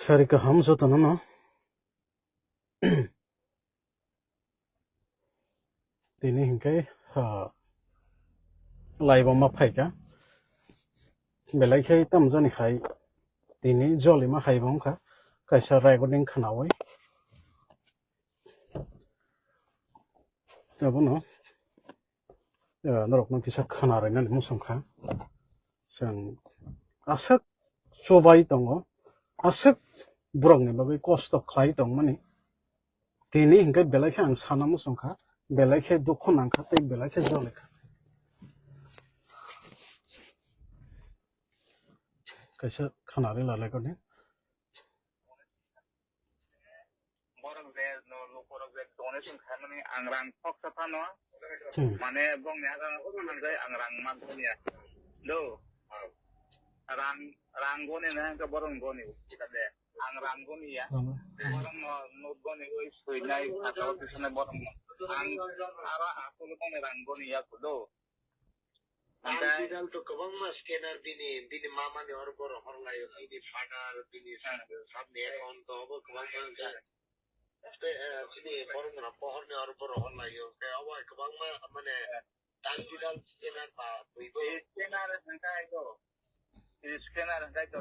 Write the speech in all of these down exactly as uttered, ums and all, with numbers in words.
Sari kaham jotono no. Tini hinkhe, ah, live-o ma phaikha. Belai khe tamjani hai tini jolima hai bo wngkha. Kaisa recording khnaui. Abono, eh, norokno kisa khna rainani muchung kha. Chwng aswk chubai tongo, aswk borokni bagwi kosto khlai tongmani. Tini hinkhe belai khe ang sana muchung kha, belai khe dukhu nang kha tei belai khe joli kha. Kaisa khna ri lalai koni. Borok je no lukurok je donation khaimani ang rang khoksa phano. Hmm. Mane bongni aga obo manjai ang rang ma goniya. Do. Rang, rang goni na hwnkhe borok goni. Kade ang rang goniya. Rang. Borok no nuk goni oi soinai khatao tisane borok no. Ang aro asolo tongni rang goniya do. Ang Oke. Digital to kwbangma scanner bini, bini mamani oro borok horlaio, bini father, bini Hmm. Sabni account to obo kwbangma wngkha. Tei, eh, chini borok rok pohorni oro borok horlaio. Tei obo hai kwbangma mane digital scanner ba twibo. Scanner hwnkhe ito. Scanner hwnkhe ito.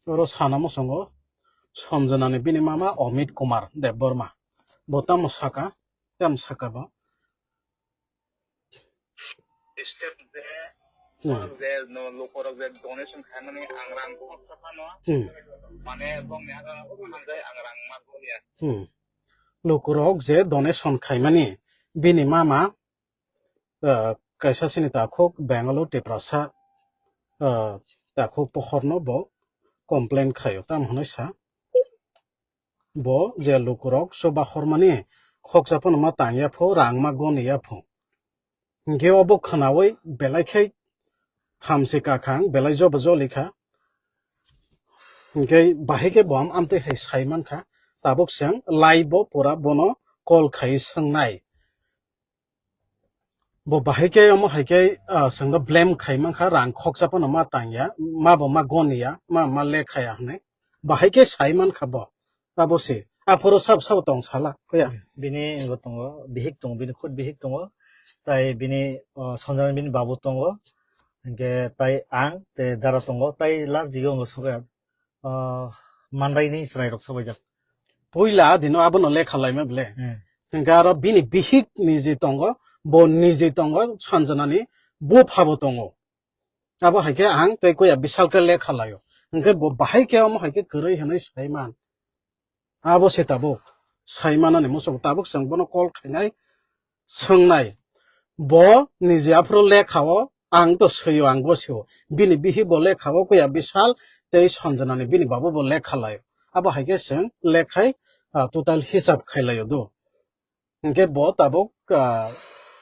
Oro sana muchungo Sanjanani bini mama Amit Kumar Debbarma. Bo tamo saka, tamo saka bo. Step je, Hmm. Borok je no lukurok je donation khaimani ang rang khoksa phano. Hmm. Mane bongni aga obo manjai ang rang ma goniya. Hmm. Lukurok je donation khaimani bini mama, ah, kaisa chini takhuk Bangalore Tiprasa, ah, takhuk pohorno bo complain khaio. Tamo hwnwi sa, bo je lukurok chuba hormani khoksa phano ma tangya pho, rang ma goniya pho. Hinkhe obo khnaui belai khai thamsi kakhang, belai jobo joli kha. Hinkhe bahai khe bo am amtwi hai sai man kha. Tabuk chwng live bo pura bono call khai swngnai. Bo bahai khe omo hai khe, ah, chwngno blame khai man kha, rang khoksa phano ma tangya, ma bo ma goniya, ma, ma lekhaya hwnwi. Bahai khe sai man kha bo. Abo se. Aphuru sab sab tong sala, kuya. Bini ego tongo, bihik tongo, bini khud bihik tongo. Tai bini, oh, Sanjana bini babu tongo. Hinkhe tai ang, te dara tongo, tai last digo ongo soga. Ah, mandaini chwrairok sabaijak. Puila dino abono lekha laima bele. Hmm. Hwnkhe aro bini bihik niji tongo, bo niji tongo, Sanjanani buphabo tongo. Abo hai khe ang tei kuya Bisal khe lekha laio. Hwnkhe bo bahai khe omo hai khe kwrwi hwnwi saiman. Abo se tabuk saimanani muchungo tabuk chwng bono call khainai, swngnai. Bo niji aphuru lekha o, ang to swio, ang gosio. Bini bihik bo lekha o, kuya Bisal tei Sanjanani bini babu bo lekha laio. Abo hai khe chwng lekhai, ah, total hisab khai laio do. Hinkhe bo tabuk, ah,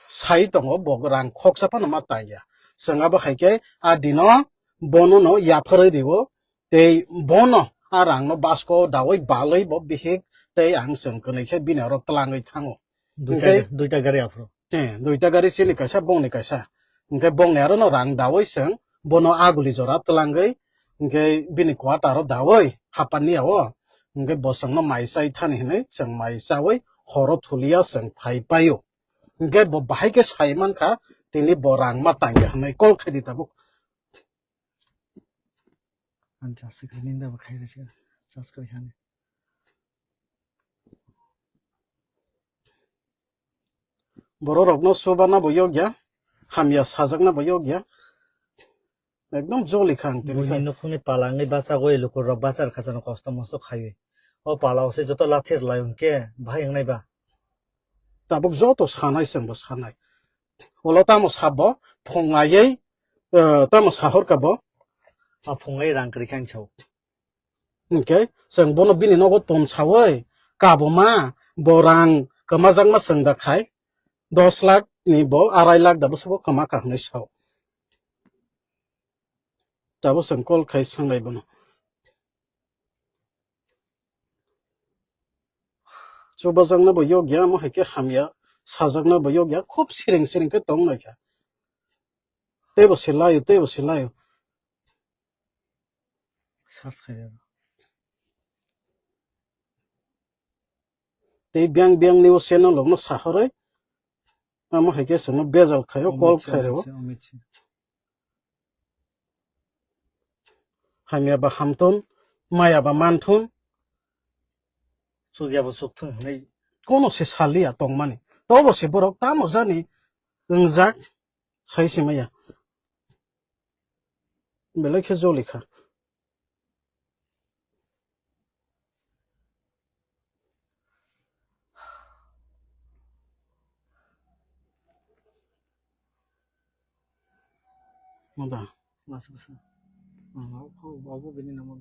sai tongo, bo rang khoksa phano ma tangya. Chwng abo hai khe a dino bono no yapharwi rio, tei bono a rangno basko daui balwi bo bihik tei ang chwng kwnwi khe bini oro twlangwi thango. Duita, hinkhe duita gari aphuru. Eh, duita gari chini kaisa, bongni kaisa. Hinkhe bongni aro no rang daui chwng bono aguli jora twlangwi, hinkhe bini quarter o daui hapanni o. Hinkhe bo chwngno mai chai thani hinwi chwng mai chaui horo thulia chwng phai paio. Hinkhe bo bahai khe sai man kha, tini bo rang ma tangya hinwi call khai di tabuk. Ang charge kwrwi nini da bo khai rw se, charge kwrwi hani. Borok rokno chubana bo yokya, hamya sajakna bo yokya. Ekdom joli kha ang tini buini kha. Nukhungni pala wngwi bachagwi lukurok bachar khachano kosto mosto khaiwi. O pala o se joto lathi rwlai hwnkhe bahai wngnai ba? Tabuk joto sanai chwngbo sanai. Olo tamo sabo phunglaiwi, eh, tamo sahorkha bo. A phunglai rang kwrwi khe ang sao. Hinkhe chwng bono bini nogo tonsaui kabuma bo rang kwmajakma chwng da khai dos lakh ni bo arai lakh da bwswk bo kwma kha hwnwi sao. Tabuk chwng call khai swnglai bono. Chubajakna bo yokya, omo hai khe hamya, sajakna bo yokya, khub siring siring khe tong lai kha. Teibo se laio, teibo se laio. Search khai rw. Tei biyang biyang ni o channel rok no sahoroi. Amo hai khe chwngno bejal khaio, call khaireo. Shah, Amit Shah. Hamya ba hamthun, maya ba manthun. Chukya ba chukthun hinwi. Kono se saliya tongmani. Tobo se borok tamo jani wngjak sai se maya. Belai khe joli kha. Mada. Masa, masa. Ah, aku, aku bini nama.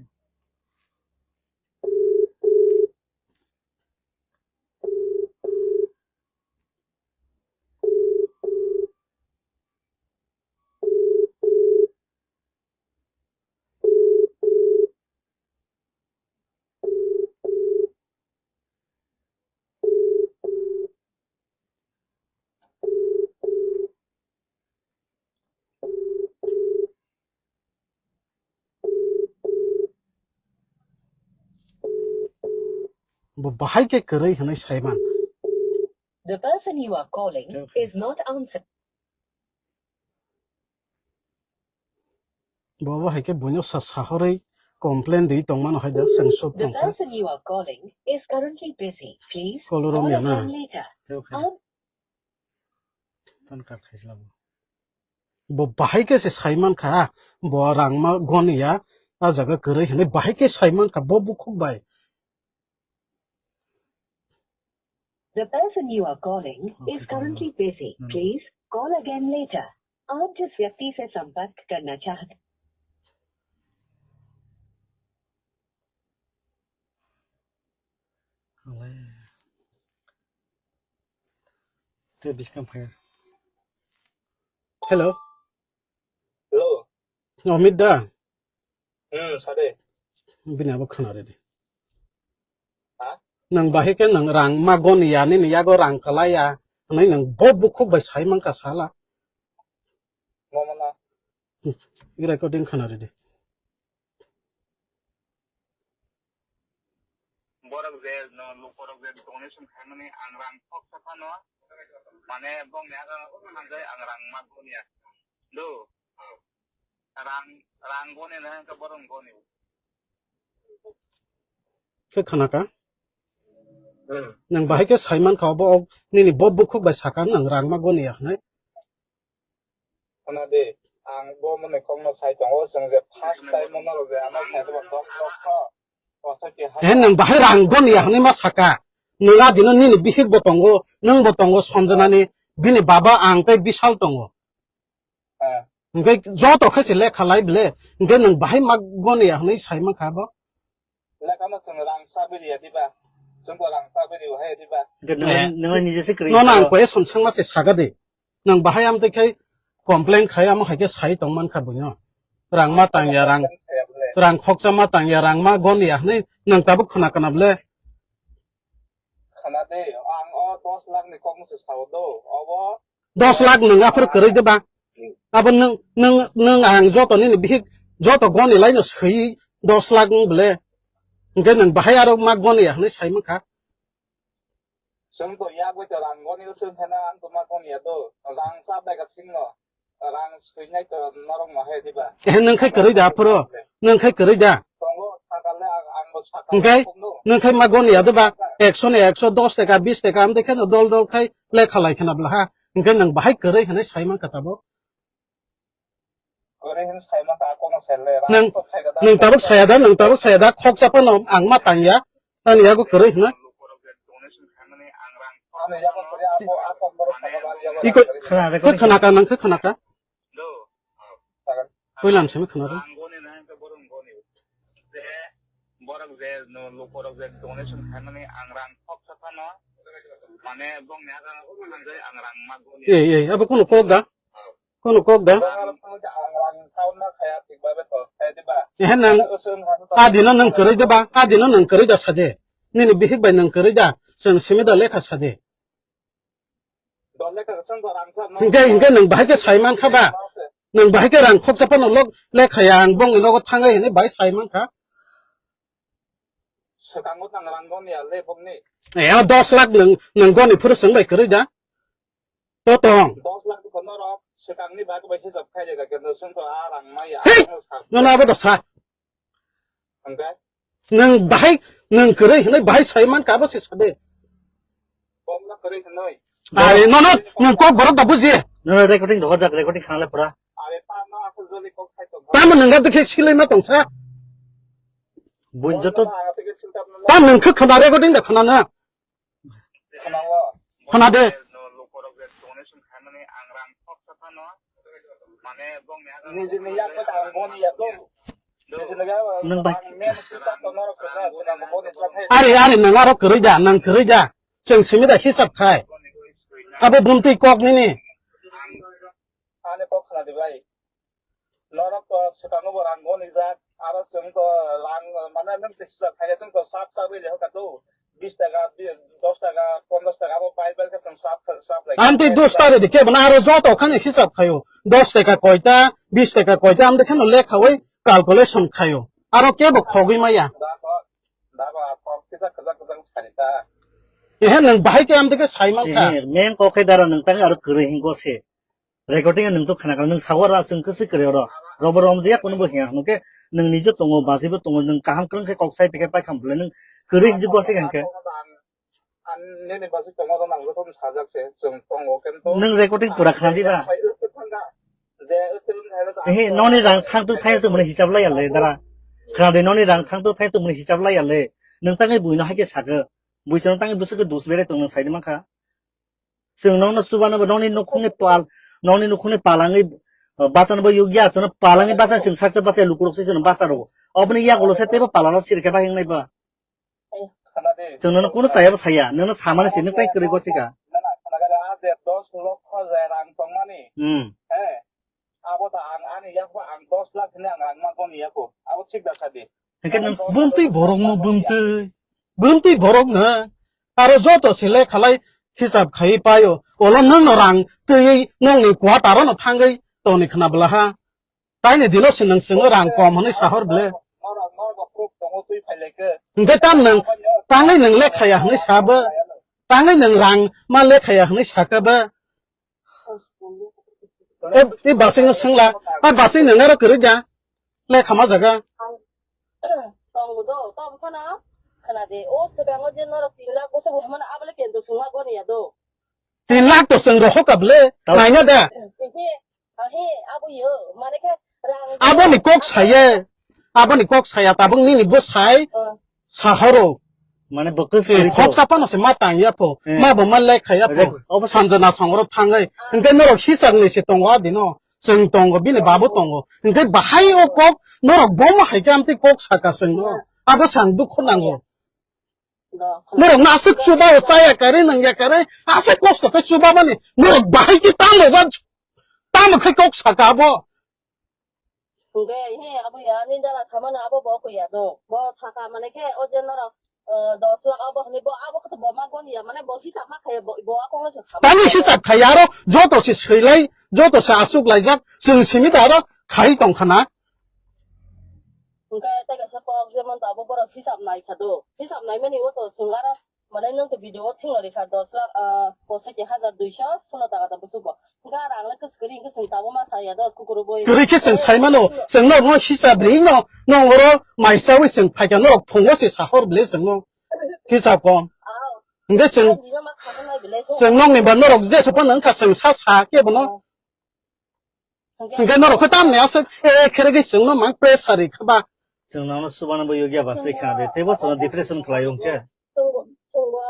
Bo bahai khe kwrwi hwnwi saiman. The person you are calling is not answering. Bo bo hai khe buino sa sahorwi complain di tongmano hai da, chwng suk tongkha. The person you are calling is currently busy. Please call again later. Call romya na. Ton kar khaisla bo. Bo bahai khe se saiman kha, bo rangma goniya, a jaga kwrwi hwnwi bahai khe saiman kha bo bukhuk bai. The person you are calling is currently busy. Please call again later. आप जिस व्यक्ति से संपर्क करना चाहते Hello. Hello. Amit da? Hmm, sade. Bini abo khna ridi. Ha? Nang bahai khe nang rang ma goniya, nini yago rang kalaiya, hwnwi nang bo bukhuk bai sai mankha sala. Mo mana? Recording khna ridi. Borok je no lukorok je donation khaimani ang rang thoksa phano, mane bongni aga hanjai ang rang ma goniya. Do. Rang, rang goni na hwnkhe borok goni. Khe khana ka? Hmm. Nang bahai khe sai mankha obo, ok, nini bo bukhuk bai saka nang rang ma goniya hwnwi. Khana de, ang bo mone kokno sai tongo, chwng je first time mo norok je ano sai rwma tok tok kho. He nang bahai rang goniya hwnwi ma saka. Nang adino nini bihik bo tongo, nwng bo tongo, Sanjana ni, bini baba ang tei Bishal tongo. Ah. Hwnkhe joto khe se lekha lai bele, hwnkhe nwng bahai ma goniya hwnwi sai mankha bo. Lekha no chwng rang sabiri ya diba? Chwng bo rang sabiri hai diba? Hwnkhe nwng, eh, nwng nije se kwrwi. Nono ang kho. Question swngma se saga de. Nwng bahai amtwi khai complain khai amo hai khe sai tong mankha buino. Rang ma tangya, rang, rang khoksa ma tangya, rang ma goniya hwnwi nwng tabuk khna kana bele. Khana de, ang o dos lakh ni kok musu sao do, obo. Dos lakh nwng aphuru kwrwi de ba? Abo nwng, nwng, nwng ang joto nini bihik joto goni laino swi dos lakh wng bele. Hwnkhe nwng bahai aro ma goniya hwnwi sai mankha. Chwng to yak bai to rang goni chwng hena ang to ma goniya do. Rang sa bai ka thwngno. Rang swinai to norok ma hai diba? Eh, nwng khai kwrwi da aphuru? Nwng khai kwrwi da? Tongo, sakale ang, ang bo sakale. Hwnkhe? Tongo. Nwng khai ma goniya diba? Ekso ni ekso, dos taka, bis taka, amtwi kheno dol dol khai lekha lai khna bwla ha. Hwnkhe nwng bahai kwrwi hwnwi sai mankha tabuk? Kwrwi hwnwi sai mankha, a kokno sai le. Rang nwng, to khai da, nwng tabuk saya da, nwng tabuk saya da, khoksa phano ang ma tangya. Ani yago kwrwi hwna. Ani yago kwrwi, abo, a kok borok sakha ba, ani yago kwrwi. Iko, khna, khna ka, nang khe khna ka. Puilan simi khna ro. Borok je no, lukorok je donation khaimani ang rang khoksa phano, mane bongni aga hanjai ang rang ma goni. Ei, ei, abo kono kok da? Kono kok da? Ehe nang, adino nang kwrwi da ba? Adino nang kwrwi da sade. Nini bihik bai nang kwrwi da? Chwng simi da lekha sade. Hingke, hingke nang bahai khe sai mankha ba? Nang bahai khe rang khoksa phano lok lekha ya ang bongni nogo thangai hinwi bahai sai mankha. Swkango tang rang goni ya le bokni. Eh, dos lakh nwng, nwng goni phuru swng bai kwrwi da? To tong. Dos lakh ko norok swkangni bag bai hisab khai de, kendo swng to a rang mai ya. Hey! Ang sa. Nono abo dosa. Hwnkhe? Nwng bahai, nwng kwrwi hwnwi bahai sai man ka abo se sade. Bomno kwrwi hwnwi. Are nono nwng kok borok da buji. Nono recording rohor jak, recording khana le pura. Are ta no asa joli kok sai to. Tamo nwng da dikhe silai ma tongsa. Buin joto. Ta nwng khe khana recording da khana na. Khana de. Nwng bai. Ari, ari, nwng aro kwrwi da, nwng kwrwi da. Chwng simi da hisab khai. Abo bumtwi kok nini. Ani kok khna di bai. Norok to swkango bo rang goni jak, aro chwng to rang, mane, nwng se hisab khaina chwng to sap sap wi leho ka to, bis taka, bi-, dos taka, ponchash taka abo pai pai khe chwng sap, sap lai. Amtwi dos taka de kebo na aro joto khani hisab khaio. Dos taka koita, bis taka koita amtwi kheno lekhawi calculation khaio. Aro kebo khogwi maya. Dako, dako, a kok kisa kisa kisa sari ta. Ehe, nwng bahai khe amtwi khe sai man kha. Ehe, main kok khe dara nwng tang aro kwrwi hingo se. Recording nwng to khna kha, nwng sago ra chwng khe se kwrwi oro. Robo rom je ya kuno bo hiya, hwnkhe nwng nije tongo, bajibo tongo, nwng kaham kwrwng khe kok sai phi khe pai kham bwle nwng kwrwi hinjwk go se hwnkhe. Ang nini basi tongo ro nang joto sajak se, chwng tongo kento. Nwng recording pura khna di ba? Ehe, noni rang thang tu thai se mani hisab lai ya le dara. Khna di noni rang thang tu thai se mani hisab lai ya le. Nwng tangwi buino hai khe sakhe. Bui chwng tangwi bwswk khe dus bere tong nwng sai di man kha. Chwng nokno chubano bo nokni nukhungni pal, nokni nukhungni palangwi, uh, bachano bo yukya, chwngno palangwi bacha chwng saksa bacha lukurok se chwngno bacha rwo. Oboni yagulo se teibo palarok sirikhe bahing nai ba. Chwng nono kunu chayabo saya, nono samani se nwng tai kwrwi gosika. Hmm. Abo ta ang ani yakbo ang dos lakh hwnwi ang rang ma goni yakho. Abo thik da sadi. Hwnkhe nwng bumtwi borokno bumtwi. Bumtwi borokno. Aro joto se lekhalai hisab khaiwi paio. Olo nwngno rang twiwi nokni quarter-o no thangwi tongni khna bwlaha. Taini dino se nwng chwngno rang kom hwnwi sahor ble. Hwnkhe tam nwng tangwi nwng lekhaya hwnwi sabo. Tangwi nwng rang ma lekhaya hwnwi sakabo. E, e basing no sengla, a basing no nero kwrwi da, le khama jaga. Tongo do, tong phano, khna de, o swkango je norok tin lakh bwswk bo hwnmano, abole kento sungma goni ya do. Tin lakh to chwng rohok ka bwle, naina da. He, he, abo yo, mane khe rang. Aboni kok saye, aboni kok saya, tabuk nini bo sai, sahoro. Mane bo kwswk kwrwi kok. Phoksa phano se ma tang ya pho. Eh. Ma bo ma lek kha ya pho. Rek-, obo se. Sanjana songro thangai. Hwnkhe norok hisab ni se tongo adino. Chwng tongo, bini babu tongo. Hwnkhe bahai o kok norok bomo hai khe amtwi kok saka chwngno. Abo sang dukhu nango. Norok no aswk chuba o chaya kare nang ya kare. Aswk kosto khe chuba mani. Norok bahai khe tamo ba, tamo khe kok saka abo. Hwnkhe, he, abo ya, nini dala samano abo bo koi ya do. Bo saka mane khe, o je norok, eh, dos lakh abo hwnwi bo abo khe to bo ma goni ya, mane bo hisab ma khe bo, bo a kongno se sama. Tani hisab khai aro, joto se swilai, joto se aswk laijak, chwng simi da aro khai tong khana. Hwnkhe, tei kaisa kok jemon to abo borok hisab nai kha do. Hisab nai mani o to chwng aro Mane nwng to video o thwngwi rikha dos lakh, ah, pochai hajar duiso solo taka da bwswk bo. Hwnkhe ang le kwswk kwrwi hwnkhe chwng tabuk ma saya do, kukurubui. Kwrwi khe chwng sai mano, chwng norok no hisab ri no, nong oro mai chawi chwng phaikha norok phungo se sahor bwle chwng no. Hisab kom. Ah. Hwnkhe chwng, ah, bino ma khana nai bwle chwng. Chwng nokni ba norok jesa phano wngkha chwng sa sa khe bono. Hwnkhe norok khe tamni aswk, eh, khere khe chwngno mang pressure ri kha ba. Chwng nono chubano bo yogya ba se khna de, teibo chwngno depression khlai o hwnkhe. Chwngbo, chwngbo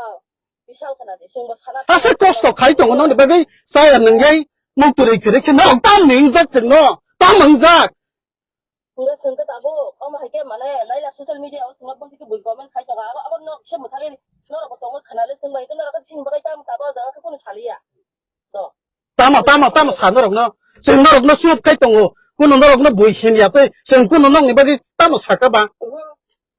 bisal khna de, chwngbo sana. Aswk kosto khai tongo nokni bagwi chaya nwngyai, muktwrwi kwrwi khe norok tamni wngjak chwngno, tam wngjak. Hwnkhe chwng khe tabuk, omo hai khe mane naila social media o chwngno bwswk khe bui comment khai tongo, abo, abo no se mwthangwi norok bo tongo khna le chwng bai khe norok khe chini bagwi tam tabuk o jaga khe kunu saliya. Tamo, tamo, tamo sa norokno. Chwng norokno chup khai tongo. Kuno norokno bui himya tei chwng kuno nokni bagwi tamo saka ba.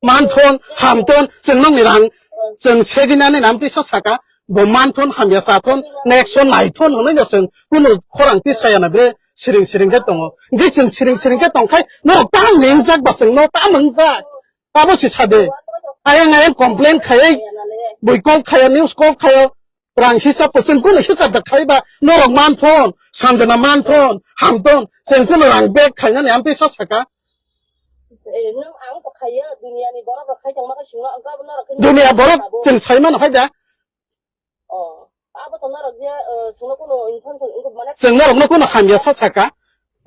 Manthon, hamthon, chwng nokni rang, chwng segini ani nam tisa saka. Bo manthon, hamya chathon, next son naithon hwnwi no chwng kuno khorang tisaya na bre siring siring khe tongo. Hwnkhe chwng siring siring khe tongkhai norok tam ningjak ba chwngno tam wngjak. Abo se sade. Ayang ayang complain khayai, bui call khayo, news call khayo, rang hisab ko chwng kuno hisab da khaiba, norok manthon, Sanjana manthon, hamthon, chwng kuno rang bag khainani amtwi sa saka. Eh, nwng ang to khaiya, duniani borok rok khai tongma khe singno, ang to abo norok khe Dunia borok sabo. Chwng saimano hai da. Oh, abo to norok je, eh, singno kuno information, wngkha mane Chwng norokno kuno hamya sa saka.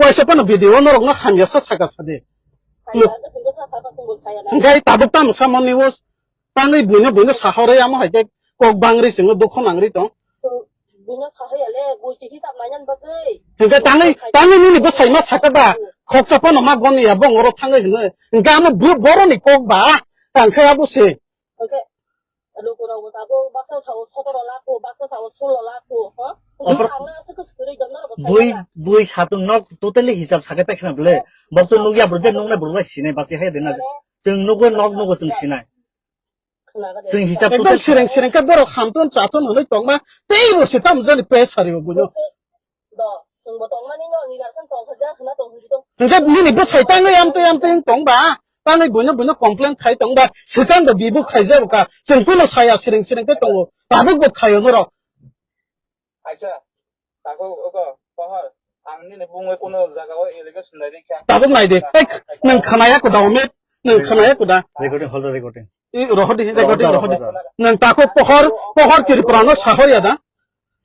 Waisa phano video norokno hamya sa saka sadi. Hamya sa saka, saka, saka, saka, saka. Hingke tabuk tamo samani news. Tangwi buino buino sahorwi amo hai khe kok bangri chwngno dukho nangri tong. Buino sahai ale, bui chi hisab nainan bagwi. Hingke tangwi, tangwi nini bwsai ma saka ba, khoksa phano ma goni ya bong oro thangwi hwnwi. Hingke amo bu-, boroni kok ba, tang khe abo se. Hingke lukurok bo tabuk baksa sao sotoro lakh ko, baksa sao solo lakh ko, ha? Hingke Opor- ang na aswk swrwi jotno rok Bui, bui satung nok totally hisab sakai paikha na bwle. Bok to nukya bwrwi je nuknai bwrwi sinai basi hai dena. Chwng nukgo nok nukgo chwng sinai. Chwng hisab Ekdom tutai sireng sireng khe borok hamtun chatun hwnwi tongma teibo se tamo jani pes hari o buino. Do, chwngbo tongmani no, ni rasan tongkha ja, hwna tongkha jito. Hwnkhe nini bwsai tangwi amtwi amtwi wng tongba, tangwi buino buino complain khai tongba, swkang bo bibu khaijabo ka, chwng kuno saya sireng sireng khe tongo, tabuk bo khaio norok. Aisa, tako ogo, pohor, ang nini bumungwi kuno jagao allegation nai rikha. Tabuk nai de, ek, nwng khwnaya kuda, Omit, nwng khwnaya kuda. Recording, hold the recording. I, rohodi, recording, rohodi. Nwng tako pohor, pohor Tripura no sahoya da?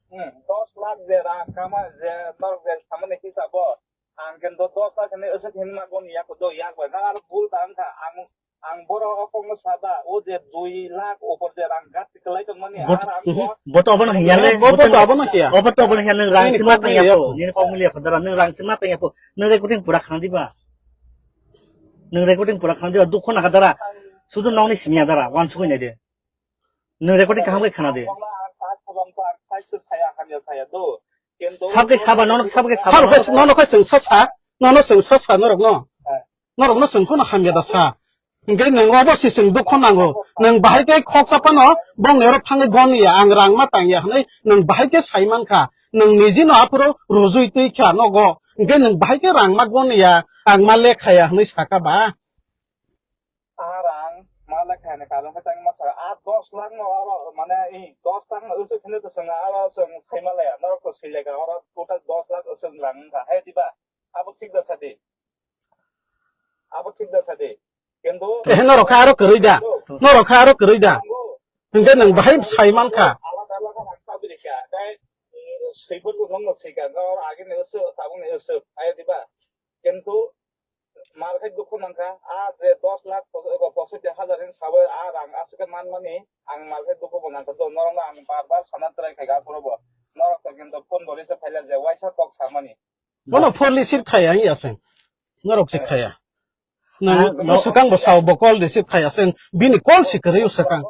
Hmm, dos lakh je rang kama je norok je samani hisabo, ang kendo dos lakh hwnwi aswk hwnwi ma goni yak do yak bai, nang aro bul ta wngkha, ang, ang borok o kokno sada, o je dui lakh upor je rang gat kwlai tongmani, Bot-, ar ang mhm, bo boto abono hiya le, boto boto abono hiya. Obo to abono hiya, nwng rang Nini sima kok tang mili yapo, yapo. Nini kok mili yapo, dara, nwng rang sima tang yapo, nwng recording pura khna diba? Nwng recording pura khna diba, dukho naka dara, sudu nokni simi ya dara, wansugwi nai de. Nwng recording kaham khe khna de. Sabke saba, nono sabke saba. Sabo khe nono khe chwng sa sa, nono chwng sa sa norok no. Norok no chwng phano hamya da sa. Hingke nwng obo si chwng dukho nango. Nwng bahai khe khoksa phano bongni oro thangwi goni ya, ang rang ma tang ya hwnwi nwng bahai khe sai man kha. Nwng niji no aphuru rujui twi kha nogo. Hingke nwng bahai khe rang ma goni ya, ang ma lekha ya hwnwi saka ba. Arang malai khaina karon khe tang masa a dos lakh no aro mane i dos lakh no usuk hino to swnga aro swng sai malaya norok to sai leka oro total dos lakh usuk rang wngkha hai diba abo thik da sadi abo thik da sadi kintu Eh, norok kha aro kwrwi da. Norok kha aro kwrwi da. Hingke nwng bahai sai man kha. Alada alada rang tabili kha tai swibo to nong no sai kha oro agini usuk tabukni usuk hai diba kintu Malkhai dukhu nangkha, a je dos lakh pos-, eba posotti hajar hin sabai a rang aswk khe manmani, ang malkhai dukhu bo nangkha, do norokno ang bar bar sana try khaikha, aphuru bo norok to kintu phone bo receive khaila je waisa kok samani. Bono phone receive khaya ya seng. Norok se khaya. Nang Ah, no. Swkang bo sao bo call receive khaya seng. Bini call si kwrwi swkang.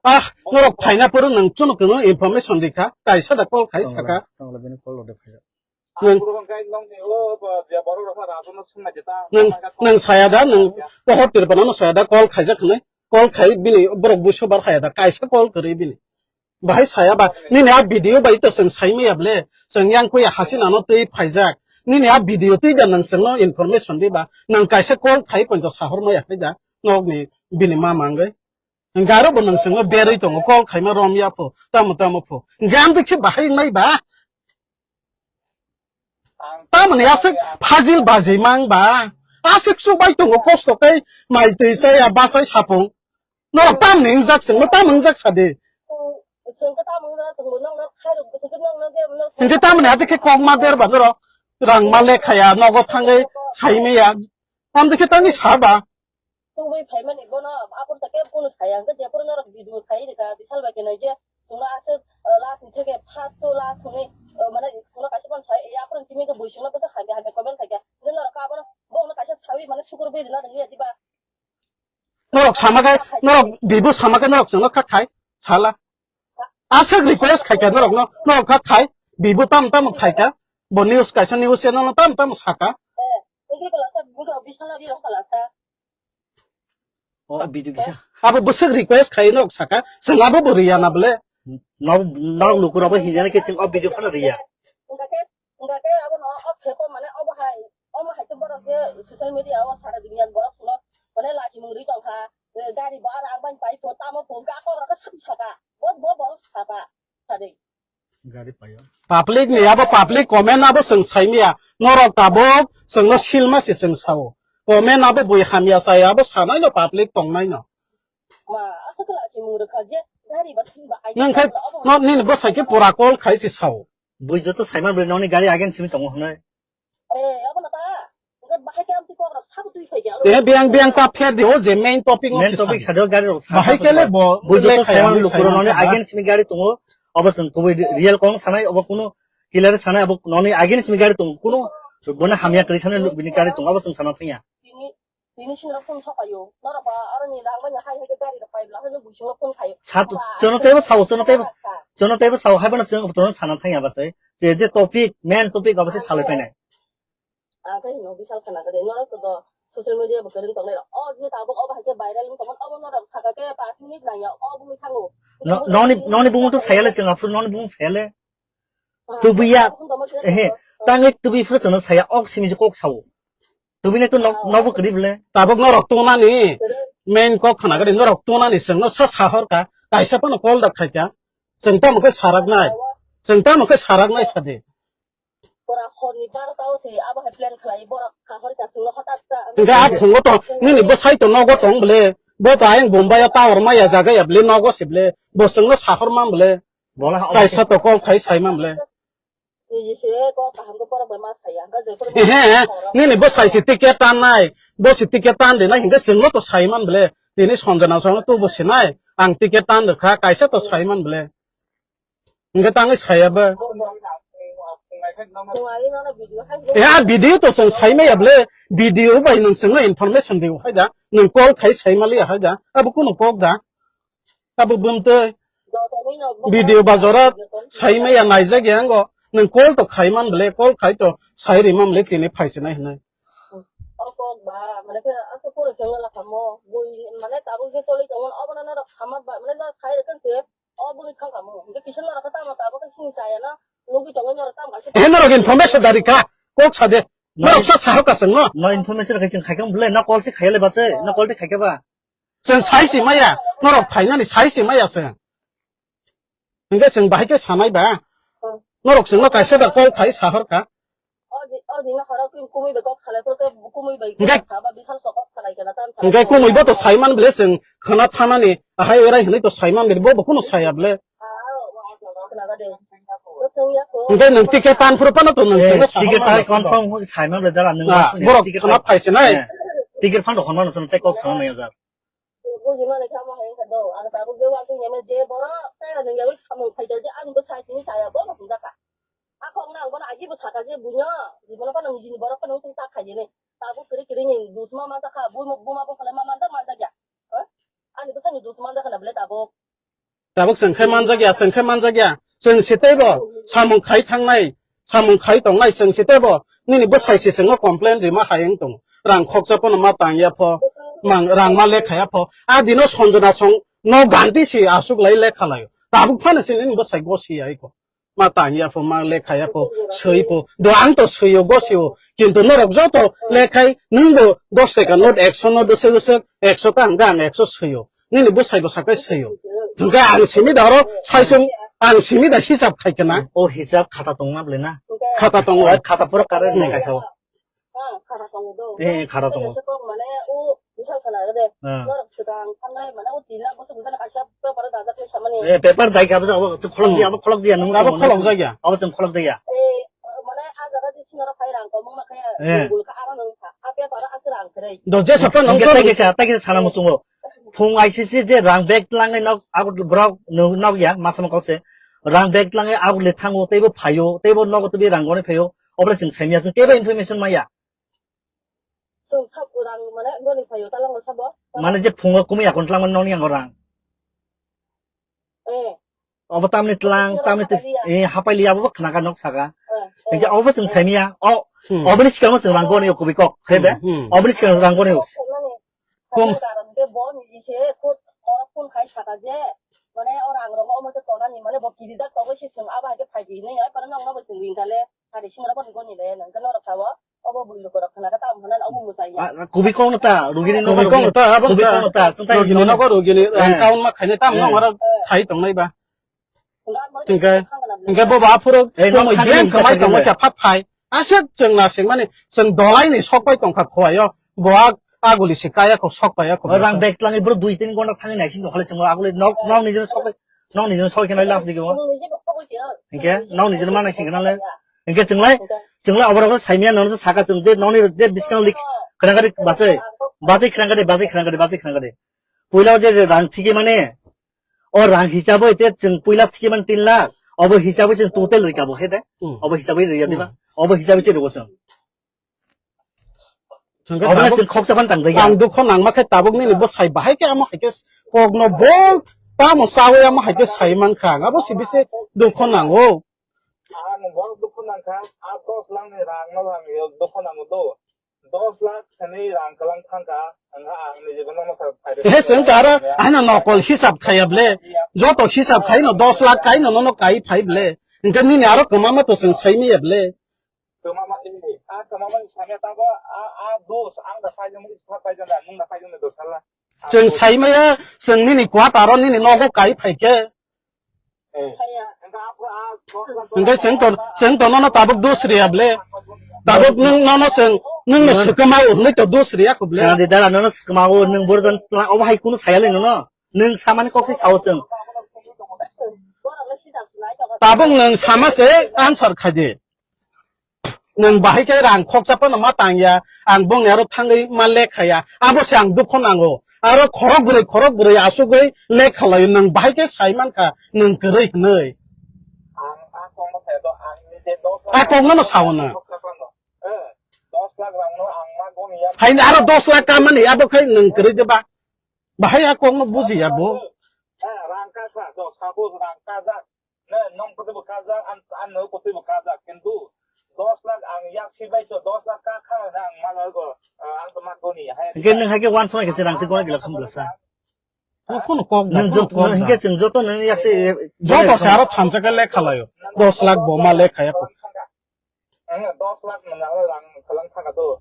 Ah, norok phaina phuru nang chunu kunu information rikha. Kaisa da call khai saka. Tongla bini call rode phai. Nwng, Ang puro bangkai nwng ni o, ba, je borok rok ma rajo no swng nai jeta. Nwng, nwng saya da, nwng pohor Tripura no saya da, call khaijak hwnwi. Call khai bini borok buiso bar haya da, kaisa call kwrwi bini. Bahai saya ba, nini a video bai to chwng sai maya ble, chwng yang kuya Hasina no twi phaijak. Nini a video twi da nwng chwngno information di ba, nwng kaisa call khai poito sahor maya khai da, nok ni bini ma mangwi. Hingke aro bo nwng chwngno berwi tongo, call khaima rom ya pho, tamo tamo pho. Hingke amtwi khe bahai nai ba. Tamoni aswk phajil bajima wng ba. Aswk chubai tongo kosto khe mai twi chaya bachai sapung. Norok tamoni wngjak chwngno tamo wngjak sadi. Hingke tamoni ati khe kok ma ber ba norok rang ma lekhaya nogo thangwi saimaya. Amtwi khe tangwi sa ba. Tubui phaimani bono aphuru ta kebo kunu saya, hwnkhe jephuru norok video khai rwkha, bisal bai khe nai je chwngno aswk, ah, last ni theke first to last hwnwi, ah, mane chwngno kaisa phano sai, ya aphuru simi khe bui chwngno bwsa hamya hamya comment khaikha, hwnkhe norok abono bono kaisa sawi mane sukur bui rwna nangya diba? Norok sama khe, norok bibo sama khe norok chwngno kha khai sala. Aswk request khaikha norokno, norok kha khai, bibo tamo tamo khaikha, bo news kaisa news channel no tamo tamo saka. Eh, hwnkhe kala sa, hwnkhe bisal ri rok kala sa. O video kisa. Abo bwswk request khai nok saka, chwng abo bo riya na bole. Nok, nok lukurok bai hinjani khe chwng o video phano riya. Hwnkhe, hwnkhe abo no o phepo mane obo hai, omo hai khe borok je social media o sara duniya borok phano mane lachimung ri tongkha. Gari bo aro ang bai pai pho, tamo pho, ga kok rok saka. Bo, bo, bo saka. Sadi. Gari payo. Public ni abo public comment abo chwng saimaya. Norok tabuk chwngno silma se chwng sao. Comment abo bui hamya chaya abo sanai no public tongnai no. Ma, aswk khe lachimung rwkha je gari ba thing ba ai Nang khai abo no nini bwsai khe pura call khai se sao. Bui joto saiman bwrwi noni gari again simi tongo hwnwi. Eh, abo na ta. Hwnkhe bahai khe amtwi kok rok sabo twi phai khe. Te biyang biyang ta pher di o je main topic no Main se topic sadi. Sadi o gari rok Bahai sabo khe le twi. Bo Bui joto lekha saiman yang lukurok sai noni yang again simi gari tongo. Abo chwng kubui real kong sanai abo kuno killer sanai abo noni again simi gari tongo. Kuno bono hamya kwrwi sanai bini gari tongo abo chwng sana thangya. Tini Tini sini rok phone sokayo. Norok ba aroni rang bai hai hai gari rok pai bla hano buising rok phone khayo. Sa tu, Ba, chono tebo sao, chono tebo. Sa. Chono tebo sao, hai bana chwng botorno sana thangya ba se. Je, je topic, main topic abo se salai painai. Ang khe hino bisal khana gade. Norok to do social media bo kwrwng tongnai rok. O je tabuk o bahai khe viral wng tongmani obo norok saka khe pash minute nangya o bumui thango. No, noni, noni bumung to sayale chwng aphuru noni bumung sayale. Tubuya, ehe, tangwi tubi phuru chwngno saya, ok simi je kok sao. Tubini to nok, nokbo kwrwi bwle. Tabuk norok tongnani, main kok khna gari norok tongnani chwngno sa sahor ka, kaisa phano call da khai ka. Chwng tamo khe sarak nai, chwng tamo khe sarak nai sadi. Pura horni barota o se abo hai plan khlai, borok kahor ka chwngno hothat ta. Hingke a phungo to, nini bwsai to nogo tong bwle, bo to ayang Bombay o tower maya jaga ya bwle, nogo se bwle, bo chwngno sahor man bwle. Bola ha Kaisa to call khai sai man bwle. Niji se ko kaham ko borok bai ma saya, hingke jephuru Ehe, nini bwsai se ticket tan nai, bo se ticket tan de nai, hingke chwngno to sai man bwle. Tini Sanjana chwngno to bo se nai, ang ticket tan rwkha, kaisa to sai man bwle. Hingke tangwi saya bw. Ehe, a video to chwng sai maya bwle, video bai nwng chwngno information rw hai da, nwng call khai sai maliya hai da, abo kunu kok da. Abo bumtwi video ba jora sai maya naijak ya ango. Nwng call to khai man bwle, call khai to sai ri man bwle tini phai se nai hinwi. O kok ba, mane khe asa pura se wngla kamo. Bui, mane tabuk je choli tongmani, obono norok sama ba, mane norok sai rwkha se, o bui thang kamo. Hingke kisa norok khe tamo tabuk khe sini saya no, nugui tongwi norok tamo kaisa Ehe norok information dari kha, kok sa de. Norok sa sahok ka chwngno. No information khai chwng khai kha bwle, no call se khai le ba se, no call de khai kha ba. Chwng sai se maya, norok phainani sai se maya chwng. Hingke chwng bahai khe sanai ba. Norok chwngno kaisa da call khai sahor kha. O di, o di no horo kumui bai kok salai, pura kumui bai Hingke kok saba, bisal sok kok salai kana tam salai. Hingke kumui bo to saiman bwle chwng khana thanani, ahai erai hinwi to saiman bwle, bo bo kuno saya bwle. Hingke nwng ticket tan phuru phano to nwng Eh, chwngno ticket sahor tan mano confirm saiman bwle dara nwng Ah, borok ticket khana tan- phai se nai. Eh, ticket phano khon mano chwng tei kok sana nai jar. Buji mani khe amo hai wngkha do, ang tabuk je uansuk ya mani je borok tei ani yawi samung phaikha je ani bwsai tini saya bono hwnjakha. A kok no ang bono agi bwsakha je buino, jibon phano nijini borok phano wngtong tak khaijani. Tabuk kwrwi kwrwi ni dusma manjakha, buma buma bo phano ma manjak manjakya. Ha? Ani bwsai ni dusma manjakha na bwle tabuk. Tabuk chwng khe manjak ya, chwng khe manjak ya. Chwng se teibo samung khai thangnai, samung khai tongnai chwng se teibo nini bwsai se chwngno complain rima hai wng tongo. Rang khoksa phano ma tang ya pho, mang, rang ma lekha ya pho. A dino Sanjana song no ganti se aswk lai lekha lai. Tabuk phano se nini bwsai gosi ya iko. Ma tang ya pho, ma lekha ya pho, swi pho. Do ang to swi o, gosi o. Kintu norok joto lekhai nwng bo dos taka note, ekso note, bwswk bwswk, ekso ta hwnkhe ang ekso swi o. Nini bwsai bwsa kai swi o. Hwnkhe ang simi da oro saisung, ang simi da hisab khai kana. O hisab khata tongma bwle na? Khata tongo. O khata pura kare Hmm. nai kaisa o. Eh, khara tongo. Mane o bisal khana de. Ah. Norok swkang thangnai mane o tin lakh bosok bwsano kaisa paper dajak le samani. Eh, paper dai ka bwsano kholok dia, abo kholok dia, nung Abo kholok jak ya. Abo chwng kholok dia. Eh, mane a jaga di sinaro phai rang komung ma khe Eh. Bul kha aro nung kha. A paper a se rang khe. Do je sapa nung Hingke tei kisa, tei kisa sana muchungo. Phung I C C je rang bag tlangnai nok, abo borok nok ya, masa mokol se. Rang bag tlangnai abo le thango, teibo phaio, teibo nogo teibo rang goni phaio. Obole chwng saimya, chwng kebo information maya. Chwng sab rang mane goni phaio, talango sabo. Mane je phungo kumui akon tlangmani nokni yango rang. Eh. Obo tamni tlang, Chwng tamni twi, hapai liya. Eh, hapai liya, abo khnaga nok saka. Eh, eh. Hingke obo chwng saimya, o, Hmm. Oboni sikamo chwng rang goni o kubui kok, hebe? Hmm, hmm. Oboni sikamo rang goni o. Mane, Kom. Karon ke bo ni se khut, oro phone khai saka je, mane o rang rogo omo te tonani, mane bo kirijak tongo se chwng abo hai khe phai di hinwi, ai pore nokno bo chwng ring kha le, hari singra bo ni goni le, nang khe norok sao, obo Bui lukurok khna khe tamo hwnna omo mwchai ya. Ah, kubui kok no ta, rugini no Kubui kok no ta, abo kubui ta. Kok no ta, chwng tai Rugini no. Nogo rugini, rang Eh. Kaun ma khainai tamo Eh. Nang aro khai tongnai ba. Hingke, hingke bo ba phuru Eh, no tumui khani beng hingke khamai khani tongo hingke. Khe phat phai. Aswk chwng na sing mani, chwng dolai ni sok pai tongkha khowaio. Bo ag-, aguli se kaya kho sok pai kho. O rang bag twlangni bro dui tin gonta thangwi naising tongkha le chwng aguli nok, nok ni jino sok pai, nok ni jino sok khe nai last digi bo. Hingke nok ni jino ma naising khe nai le. Hingke chwng lai, chwng lai oborok saimya nono saka chwng je nokni je biskang lik khwrang gari basai, basai khwrang gari, basai khwrang gari, basai khwrang gari. Puila je, je rang thigi mane, O rang hisabo ite chwng puila thikimani tin lakh, obo hisabo chwng total rikabo he de. Hmm. Obo hisabo riya diba? Hmm. Obo hisabo chwng rwgo chwng. Chwng khe Obo tabuk chwng khoksa phan tang jaya. Ang dukho nangma khe tabuk nini bwsai bahai khe amo hai khe kokno bol tamo chawi amo hai khe sai mankha ang. Abo si bisi dukho nango. Ang bor dukho nangkha, a dos lakh ni rang no rang yo dukho nango do. Dos lakh thani rang kwlang thangkha, ang, ang ni jibon no kha. He, chwng ta aro ano nokol hisab khaya ble. Joto hisab khai no dos lakh kai no, nono kai phai ble. Hingke nini aro kwmama to chwng sai maya ble. Kwmama ni, a kwmama ni sanya tabo, a, a dos, ang da phai jani, sa phai jani, nung da phai jani dos sala. Chwng sai maya, chwng nini quarter o nini nogo kai phai khe. Hingke chwng to, chwng to nono tabuk dos riya ble. Tabuk nwng nono chwng, nwng no swkama o hwnwi to dos riya kho ble. Khna di dara, nono swkama o, nwng borok jan tla obo hai kunu saya le nono. Nwng samani kok se sao chwng. Tabuk nwng sama se answer khai di. Nwng bahai khe rang khoksa phano ma tang ya, ang bongni aro thangwi ma lekha ya, abo se ang dukho nango. Aro khorok bwrwi, khorok bwrwi asugwi lekha laio, nwng bahai khe sai mankha, nwng kwrwi hwnwi. Ang a kokno sai do, ang ni je dos A kokno no sao na. Khoksa phano. Eh, dos lakh rang no ang ma goni ya. Haini aro dos lakh kamani, abo khai nwng kwrwi de ba. Bahai a kokno buji ya bo. Eh, rang ka sa, do, suppose rang ka jak. Ne, nong kotwi bo kajak, an, an no kotwi bo kajak, kintu dos lakh ang yak si bai to dos lakh ka kha na ang ma go, ah, ang to ma goni, hai. Hingke nwng hai khe uansuknai khe se rang se gora gila khum bwla sa. O kono kok da, Nwng kono jot-, kok nwng da. Hingke chwng joto nwng yak se, Joto se aro thansa khe lekha laio. Dos lakh bo ma lekha ya. Ang dos lakh nwng ang rang kwlang thaka do.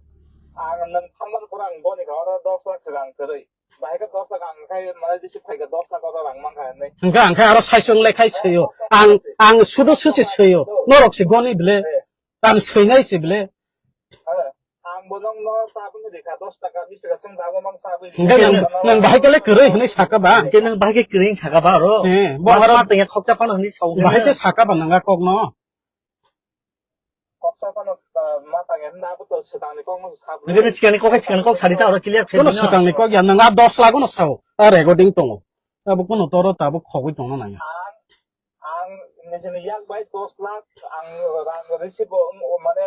Ang nwng thamani pore ang goni kha oro dos lakh se rang kwrwi. Bahai khe dos lakh ang khai mane receive khai khe dos lakh oro rang mankha hinwi. Hingkhe ang khe aro saichung le khai swiyo. Ang, ang sudu susi swiyo. Norok se goni bile. Ang swinai se bile. Ang bo nokno chabwi rikha dos taka, bis taka chwng dabo mang chabwi. Hingkhe nang, nang bahai khe le kwrwi hinwi saka ba? Hingkhe nang bahai khe kwrwi saka ba aro? He, bo aro ma tengya khokcha phano hinwi sao. Bahai khe saka ba nang a kokno? Koksa phano, ah, ma tangya hwnda abo to swkangni kokno sa. Nokni sikangni kok hai sikangni kok sadi ta oro clear khe. Kono swkangni kok ya, nwng a dos lakh no sao, a recording tongo. Abo kono toro tabuk khogwi tongna nangya. Ang, ang nijini yak bai dos lakh ang rang receive o, o mane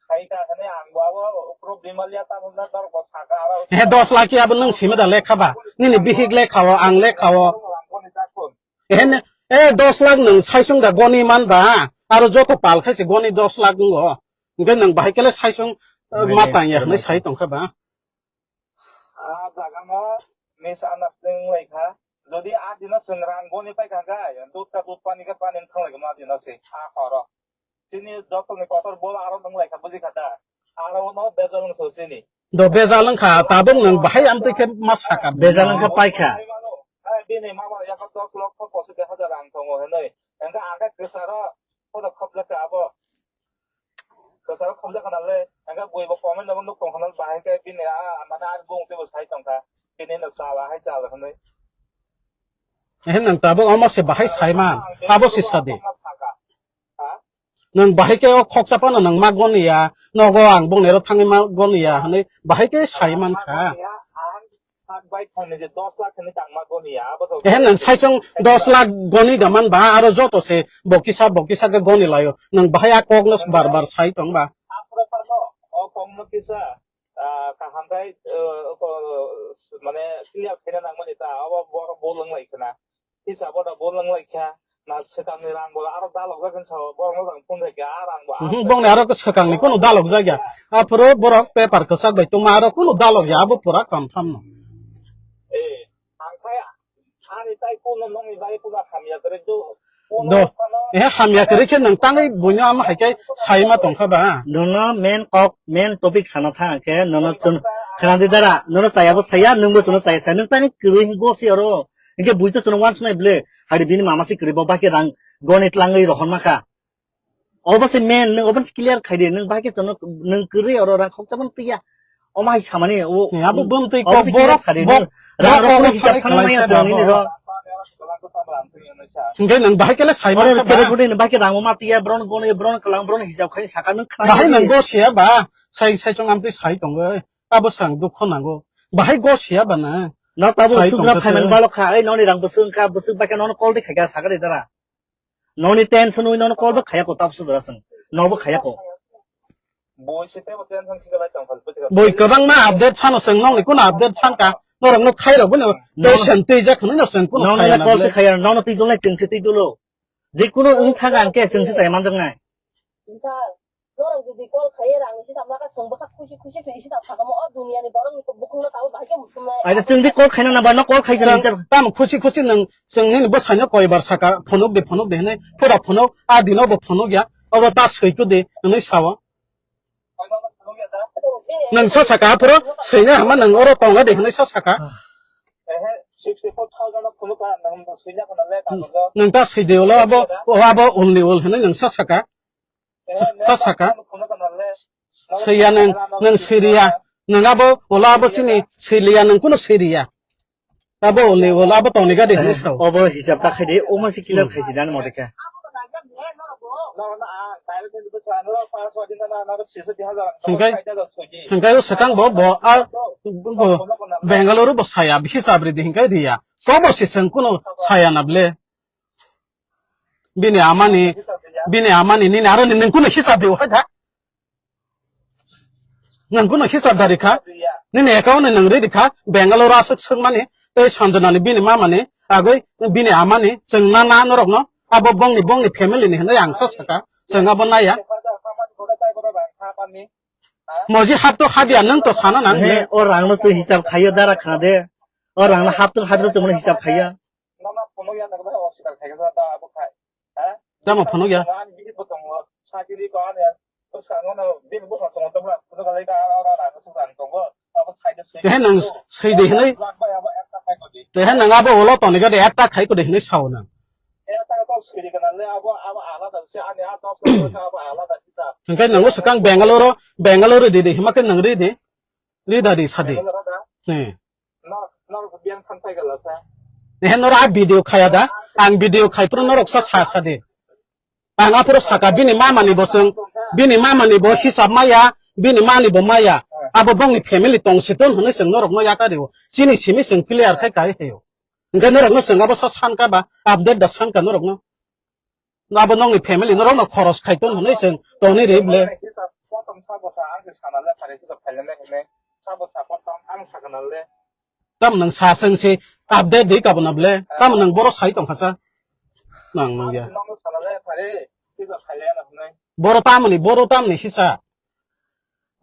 khai ka hwnwi ang bo abo ukro bimal ya ta hwnna dor ko saka aro. He dos lakh ya abo nwng simi da lekha ba? Nini bihik lekha o, ang lekha o. Ehe, e, dos lakh nwng saichung da goni man ba, aro joto pal khai se goni dos lakh wngo. Hingke nwng bahai kele saichung, e, ma tang ya hwnwi sai tong kha ba. A jaga no misunderstanding lai kha. Jodi a dino chwng rang goni pai kha khe, dud ka dud pani khe pani wng thang lai kha ma dino se, a horo. Chini joto ni kotor bo aro nwng lai kha, buji kha da? Aro no bejal wng so chini. Do bejal wng kha, tabuk nwng bahai amtwi khe ma saka. Bejal wng kha pai kha. Hai bini mama yakho dos lokho pochis hajar rang tongo hinwi. Hingkhe ang khe kwcharo khodo khobjak kha abo. Kwcharo khobjak khna le, hingkhe bui bo comment no nuk tong khna bahai khe bini a mane ani bung twibo sai tong kha. Bini no chala hai chala hinwi. Ehe nwng tabuk omo se bahai sai man, abo se sadi. Ha? Nwng bahai khe o khoksa phano nwng ma goni ya, nogo ang bongni aro thangwi ma goni ya hwnwi bahai khe sai man kha. Ang sak bai thangni je dos lakh hwnwi tang ma goni ya, abo to. Ehe nwng saichung dos lakh goni da man ba, aro joto se bo kisa bo kisa khe goni laio. Nwng bahai a kokno bar bar sai tong ba. Aphuru phano o kokno kisa, ah, kaham khai, ah, ko, mane clear khaina nangmani ta, abo borok bo lwng lai khna. Hisabo da bo lwng lai kha, na swkangni rang bo aro dalok jak hinwi sao, borok no jang phone khai kha, a rang bo. Mhm, bongni aro swkangni kunu dalok jak ya. Aphuru borok paper kwchak bai tongma aro kunu dalok ya, abo pura confirm no. Eh, ang khai ani tai kunu nokni bai kunu hamya kwrwi do. Do. Eh, hamya kwrwi khe nwng tangwi buino ama hai khe sai ma tong kha ba? Nono main kok, main topic sana tha khe nono chun khana di dara, nono chaya bo saya, nwng bo chwngno chaya saya, nwng tangwi kwrwi hingo si oro. Hinkhe bui to chwngno wansuknai ble, hari bini mama si kwrwi bo bahai khe rang goni tlangwi rohor ma kha. Obo se main, nwng obo se clear khai di, nwng bahai khe chwngno, nwng kwrwi oro rang khokcha phano twiya. Omo hai samani, o, Ni abo bumtwi obo kok se clear borok, khai di, bok-, nwng rang bok rok phano kok hisab khai phano maya khlaisa chwng nini abo. Rok. Hingke nwng bahai kele sai Oro mankha ba? Kere kuni nwng bahai khe rang ma twiya, bron goni, bron kwlang, bron hisab khai saka nwng khna Bahai di. Nwng gosiya ba? Sai, sai chwng amtwi sai tongo. Abo sang dukho nango. Bahai gosiya ba na? Nok tabo Sai usuk na tongkha phaiman twi. Balok kha, ei noni rang bwswk wngkha, bwswk bahai khe nono call de khaikha sakha de dara. Noni tension wi nono call bo khaya ko, tabso jora chwng. Nobo khaya ko. Boi se tebo tension se jalai tong phal pwtwkha. Boi kwbangma update sano chwng, nokni kuno update sanka. Norok no khai rok bini No. Tension twi jak hwnwi no chwng kuno Nono khaya le na call bwle. Se khaya, nono twi dulai chwng se twi dulo. Je kuno wng thang ang khe chwng se chaya manjak nai. Norok jodi call khaiya rang ni hisab naka chwng bwkha khusi khusi se hisab sakamo o duniya ni borok ni bukhuk no tabuk bahai khe muchungnai. Aida chwng di call khaina na ba no call khai Chwng jani hisab. Tamo khusi khusi nwng chwng nini bwsai no koi bar saka phunuk di phunuk di hinwi pura phunuk a dino bo phunuk ya obo ta swi ku di hinwi sao. Nwng sa saka phuru swina hama nwng oro tonga di hinwi sa saka. Ehe, sixty four thousand no phunuk ka nwng swina kana le kagojo. Nwng ta swi di ulo abo, o abo only ol hinwi nwng sa saka. Sa saka. Swiya nwng, nwng siriya. Nwng abo, ulo abo chini siriya, nwng kuno siriya. Abo le, ulo abo tongni gadi hinwi sao. Obo hisab ta khai di, omo se clear khai si dan mode khe. Hingkai, hingkai o swkang bo, bo, a, bo, Bangalore bo saya, hisab ridi hingkai riya. Sobo se chwng kuno saya na ble. Bini amani, bini amani nini aro ni nwng kuno hisab riyo hai da. Nwng kuno hisab dari kha. Nini account ni nwng ridi kha. Bangalore aswk swkmani. Tei Sanjana ni bini mama ni. Agoi bini amani. Chwng na na norok no. Abo bongni, bongni family ni hinwi ang sa saka. Chwng abo naya. Moji hap to habya nwng to sana nang. He, o rang no twi hisab khaiyo dara khna de. O rang no hap to habya to hisab khaiyo. Nono phunukya nokha bai oswkar khaikha sa da abo khai. Ha? Tamo phunukya? Ani bihik bo tongo. Sakiri ko ani bwskango no bini bwskango tongo tongla phunuk alai ka aro aro aro swkang tongo. Abo saida swi. Kehe nang swi de hinwi. Lak bai abo ekta khai ko di. Kehe nang abo ulo tongni gade ekta khai ko de hinwi sao nang. Ekta to swi de kana le abo abo alada se ani a to abo alada kisa. Hingke nango swkang Bangalore, Bangalore de de hima ke nang ri de. Ri da ri sa de. Bangalore da? He. Nor-, norok biyang thang phai gala sa. He, norok a video khaya da? Ang video khai phuru norok sa, sa, sa de. Ang aphuru saka bini mama ni bo chwng, bini mama ni bo hisab maya, bini mani bo maya. Abo bongni family tong si ton hwnwi chwng norok no yaka rio. Chini simi chwng clear khai kai heyo. Hingke norok no chwng abo sa sanka ba, update da sanka norok no. Abo nokni family norok no khoros khai ton hwnwi chwng tongni ri ble. Tam nang sa chwng si update di kabuna ble. Tam nang boro sai tong kha sa. Nang nang ya. Boro tamni, boro tamni hisa.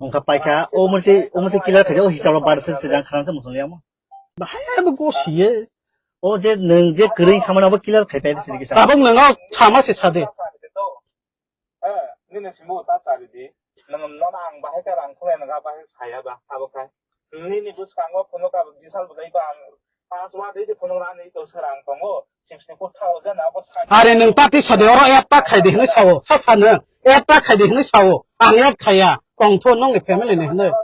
Wngkha paikha, o mose, o mose kila khaide, o hisab rok bar se se jang kharang se musung liya mo. Bahai abo go siye. O je nwng je kwrwi samani abo clear khai pai sidi kisa. Tabuk nwng o sama se sade. Nini simo ta sari di. Nwng nono ang bahai ka rang khulai nwng bahai saya ba abo khai. Nini bwskango phunuk ka bisal bwlai ba ang password isi phunuk rani to serang tongo. Are nwng party sade oro add ta khai di hinwi sao, sa sa nwng add ta khai di hinwi sao, ang add khaiya, tongtho nongni family ni hinwi.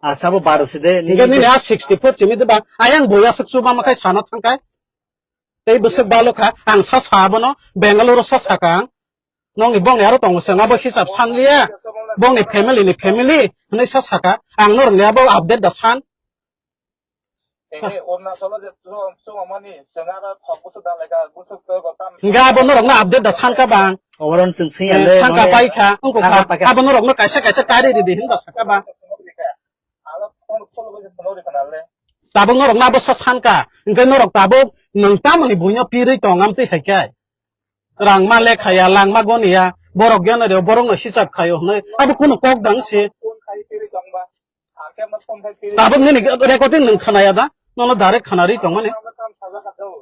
Asa bo baro se de, nini Hingke nini a sixty four chimi de ba, ayang boya suk chuba makai sana thangkai. Tei bwswk balo kha, ang sa sa abono, Bangalore sa sa ka ang. Nongni bongni aro tongo chwng abo hisab san liya. Bongni family ni family hinwi sa saka. Ang norokni abo update da san. Ebe Arunachalo je chwng, chwngmani chwng aro thok bwswk dalai ka bwswk to go tam. Hingke abo norokno update da san ka bang. Oboron chwng sing Eh, ale, thangka mane, pai kha, wngkha thangka kha. Pai kha. Abo norokno kaisa kaisa kari ridi hinba saka bang. Alo phone, phone ko phone ri kana le. Tabuk norokno abo sa san ka. Hingke norok tabuk nwng tamoni buino pirwi tong amtwi hai khe. Rang ma lekha ya, lang ma goni ya, borok gyan reo, borok no hisab khaio hwnwi, abo kunu kok dang se. Tabuk nini recording nwng khna ya da, nono direct khna ri tong mani.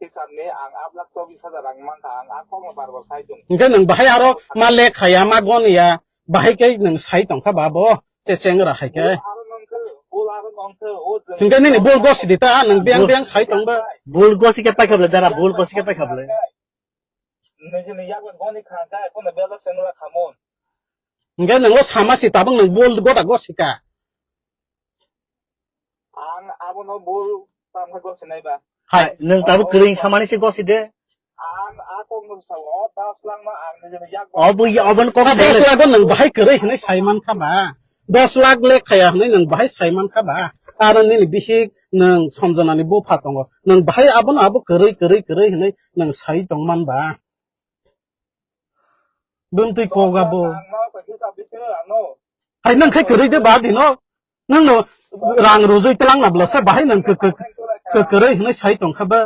hisab ni ang aat lakh chobis hajar rang mankha, ang a kokno bar bar sai tong. Hingke nwng bahai aro ma lekha ya, ma gon ya, bahai khe nwng sai tongkha ba bo, che chengra hai khe. Bol aro nongkhe, bol aro nongkhe, o jwng Hingke nini bol gosi di ta, nwng biyang Bol- biyang sai tong ba. Bol gosi khe paikha bwle, dara, bol gosi khe paikha bwle. Nijini yakni goni khangkha, kono bela sengra khamun. Hingke nwng o sama si tabuk nwng bol gota gosi ka. Ang abono bol tamkhe gosinai ba. Hai, nwng tabuk kwrwi samani se gosi de. Ang a kokno sao, o das lakh no ang nijini yak Obo ya, obo kok Dos lakh o nwng bahai kwrwi hinwi sai mankha ba. Dos lakh lekha ya hinwi nwng bahai sai mankha ba. Aro nini bihik nwng Sanjana ni bupha tongo. Nwng bahai abono abo kwrwi, kwrwi, kwrwi hinwi nwng sai tongman ba. Bumtwi kok abo. Ang no kisa bisi ano. Hai nwng khai kwrwi de ba dino. Nwng no rang rujui tlang na bla sa bahai nwng kw-, kw-, kw-, kwrwi hinwi sai tongkha ba.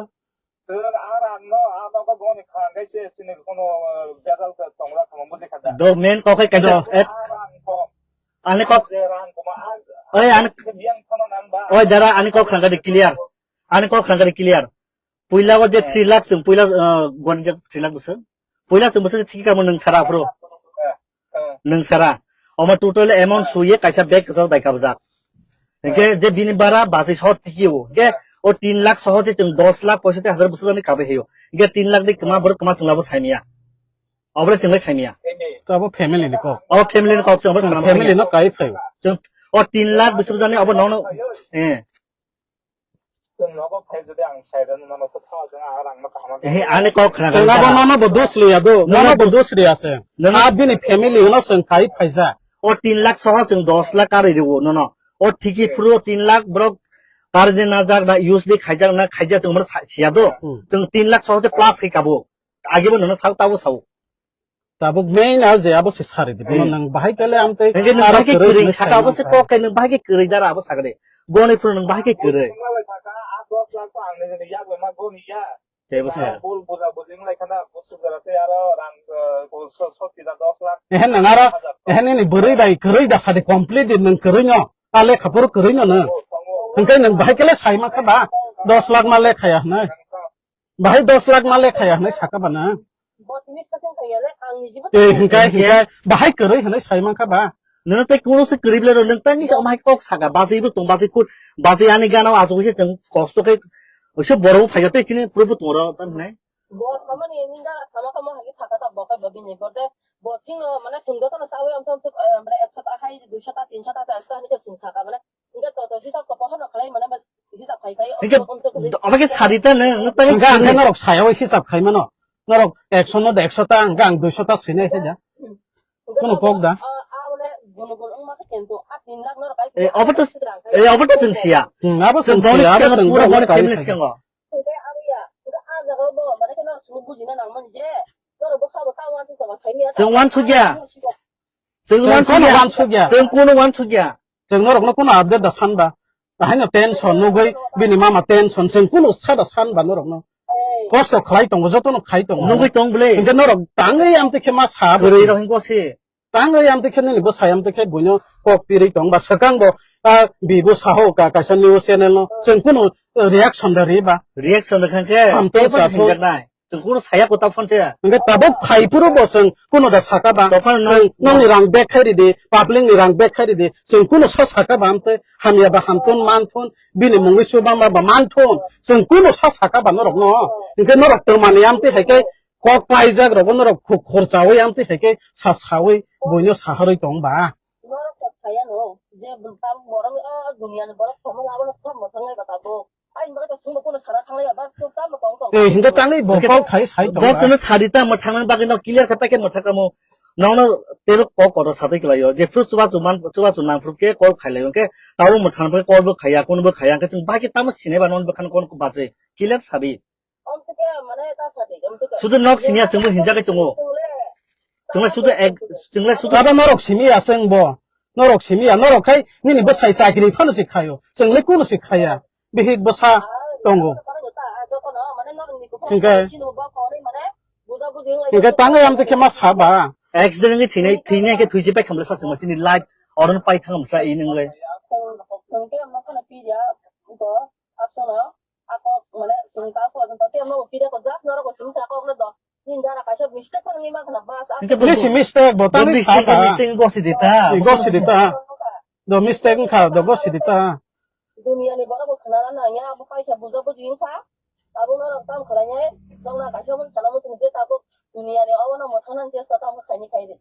Sir, ang rang no, ang no ko goni khang kai se sini kono, eh, bejal ka tongra kamo buji kha da. Do main kok kai kaisa Do. et. Ang rang ko. Ani kok. Je rang ko ma ang. Oi, ani. Biang kono nang ba. Oi, dara, ani kok khang ka de clear. Ani kok khang ka de clear. Puila o je Eh. three lakh chwng puila, uh, gwan je three lakh bwswk. Puila chwng bwswk thik kamo nwng sara aphuru. Eh, eh. Nwng sara. Omo total amount Eh. suye kaisa bag kwcharo dai kabjak. Eh. Hingke je bini bara basi soho tiki o. Hingke Eh. o tin lakh soho je chwng dos lakh poisoti hajar bwswk ani kabai hayo. Hingke tin lakh de kwma borok kwma chwng labo saimya. Obole chwng lai saimya. Family. To abo family ni kok. O family ni kok chwng obo Chwng sana family saimya. no kai phai. Chwng o tin lakh bwswk jani obo nono. Eh. Chwng nogo phai jodi ang sai rwno nono kwtha jwng ang rang no kaham. Eh, ani kok khna Chwng abo nono bo dos liya do. Nono Nono bo bo dos liya se. Nono A bini family no chwng kai phaija. O tin lakh soho chwng dos lakh karwi rwo nono. O thiki Hmm. phuru tin lakh borok karwi na jak na use di khaijak na khaijak chwng mano sa-, siya do. Hmm. Chwng tin lakh soho se plus khai kabo. Age bo nono sao tabo sao. Tabuk main a je abo se sari di. Bono Hmm. nang bahai kale amtei Hingke nang aro bahai ke kwrwi kwrwi hinwi saka sai abo se mankha. kok kai nang bahai ke kwrwi dara abo sakade. Goni phuru nang bahai ke kwrwi. Tei bo se. Bul buja bujing lai khana, bosuk jora tei aro rang, eh, so-, soti da dos lakh. Ehen nang aro, ehen nini bwrwi bai kwrwi da sadi complete di nang kwrwi no. A lekha phuru kwrwi no nang. Hingke nang bahai kale sai mankha ba, dos lakh ma lekha ya hinwi. Bahai dos lakh ma lekha ya hinwi saka ba nang. Bo tini sakang kaya le, ang nijibo Eh, hingke, hingke, bahai kwrwi hinwi sai mankha ba. Nono tei kuno se kwrwi bwle rw, nwng tei nisa omhai kok saka, basi bo tong, basi kut, basi ani gana o asuk se chwng kosto khe, oiso borok bo phaikha tei chini puro bo tong ro, tamo hinai. Bo samani ninga sama kamo hagi saka ta bo khe bo bini bo de, bo chingno mane sumdo tano sawi amsa amsa, eh, mane ekso ta hai, duiso ta, tinso ta, charso ta hinwi chwng saka mane. Hingke to to hisab ko pohor no khlai mane ba hisab khai khai Hingke omo khe sari ta nang, nang tei Hingke ang khe norok saya o hisab khai mano. Norok ekso no da ekso ta, hingke ang duiso ta sinai khe da. Kono kok da. Eh, obo to, eh, obo to chwng siya. Hmm, abo Chwng chwng boni siya, abo siya, chwng pura boni boni kai family khai. Siyango. Chwng wansukya. Chwng Chwng kono wansukya. wansukya. Chwng kono wansukya. Chwng norokno kono update da sanba. Ahaino tension nugwi bini mama tension chwng kono sada sanba norokno. Kosto khlai tongo, jotono khai tongo. Nugwi tong bwle. Hingke norok tangwi amtwi khe ma sa Kwrwi bwswi. rok hingko se. Tangwi amtwi khe nini bwsai amtwi khe buino kok pirwi tong ba swkang bo, ah, bibo saho ka kaisa news channel no chwng kono reaction da ri ba. Reaction da khan khe Hamtong tebo sathong. hinjaknai. Chwng kunu saya kota phone se. Hingke tabuk phai phuru bo chwng kunu da saka ba. Tokhan no, Chwng nongni rang bag khai ridi, public ni rang bag khai ridi. Chwng kunu sa saka ba amte hamya ba hamthun manthun, bini mungwi chuba ma ba manthun. Chwng kunu sa saka ba norok no. Hingke norok twmani amte hai khe kok klaijak rok bo norok khuk khorchawi amte hai khe sa sawi buino saharwi tong ba. Norok kok saya no, je tabuk borok o dunia ni borok samung abono sab mwthang lai ba tabuk. Ai, ba ta sungbo kono sana thanglai ya, ba sung tamo tong tong. Eh, hingke tangwi bo Hingke kok khai sai tong bo ba. Chwngno sadi ta mwthangna bagwi no clear khe paikhe mwthakamo. Nono tebo kok kotor satwi kwlaio. Je phuru chubachu man, chubachu nang phuru khe call khailai hwnkhe tabo mwthang phuru call bo khaiya, kono bo khaiya. Hwnkhe chwng bahai khe tamo sinai ba nono bwkhano kono bachwi. Clear sadi. Sudu nok siniya chwngbo hinjagwi tongo. Chwngle sudu ek, chwngle sudu. Aba norok simi ya chwng bo. Norok simi ya, norok khai nini bwsai chakri phano se khayo. Chwngle kuno se khaya. Bihik bwsa tongo. Hingke, hingke tangwi amtwi khe ma saba. Accident ni thwinai, thwinai khe thwiji pai khamle sa chwngma chini life oron pai thang masa i nwngle. Hingke bo Nisi mistake bo tangwi mistake saka. Mistake gosi di ta. Gosi di ta. Do mistake wngkha, do gosi di ta. Duniya ni borok bo khwnana nangya, abo kaisa buja buji wngkha. Tabuk norok tamo khlainai, nokna kaisa bo sana muchung je tabuk duniya ni obono mwthangna chesta tamo khaini khaidi.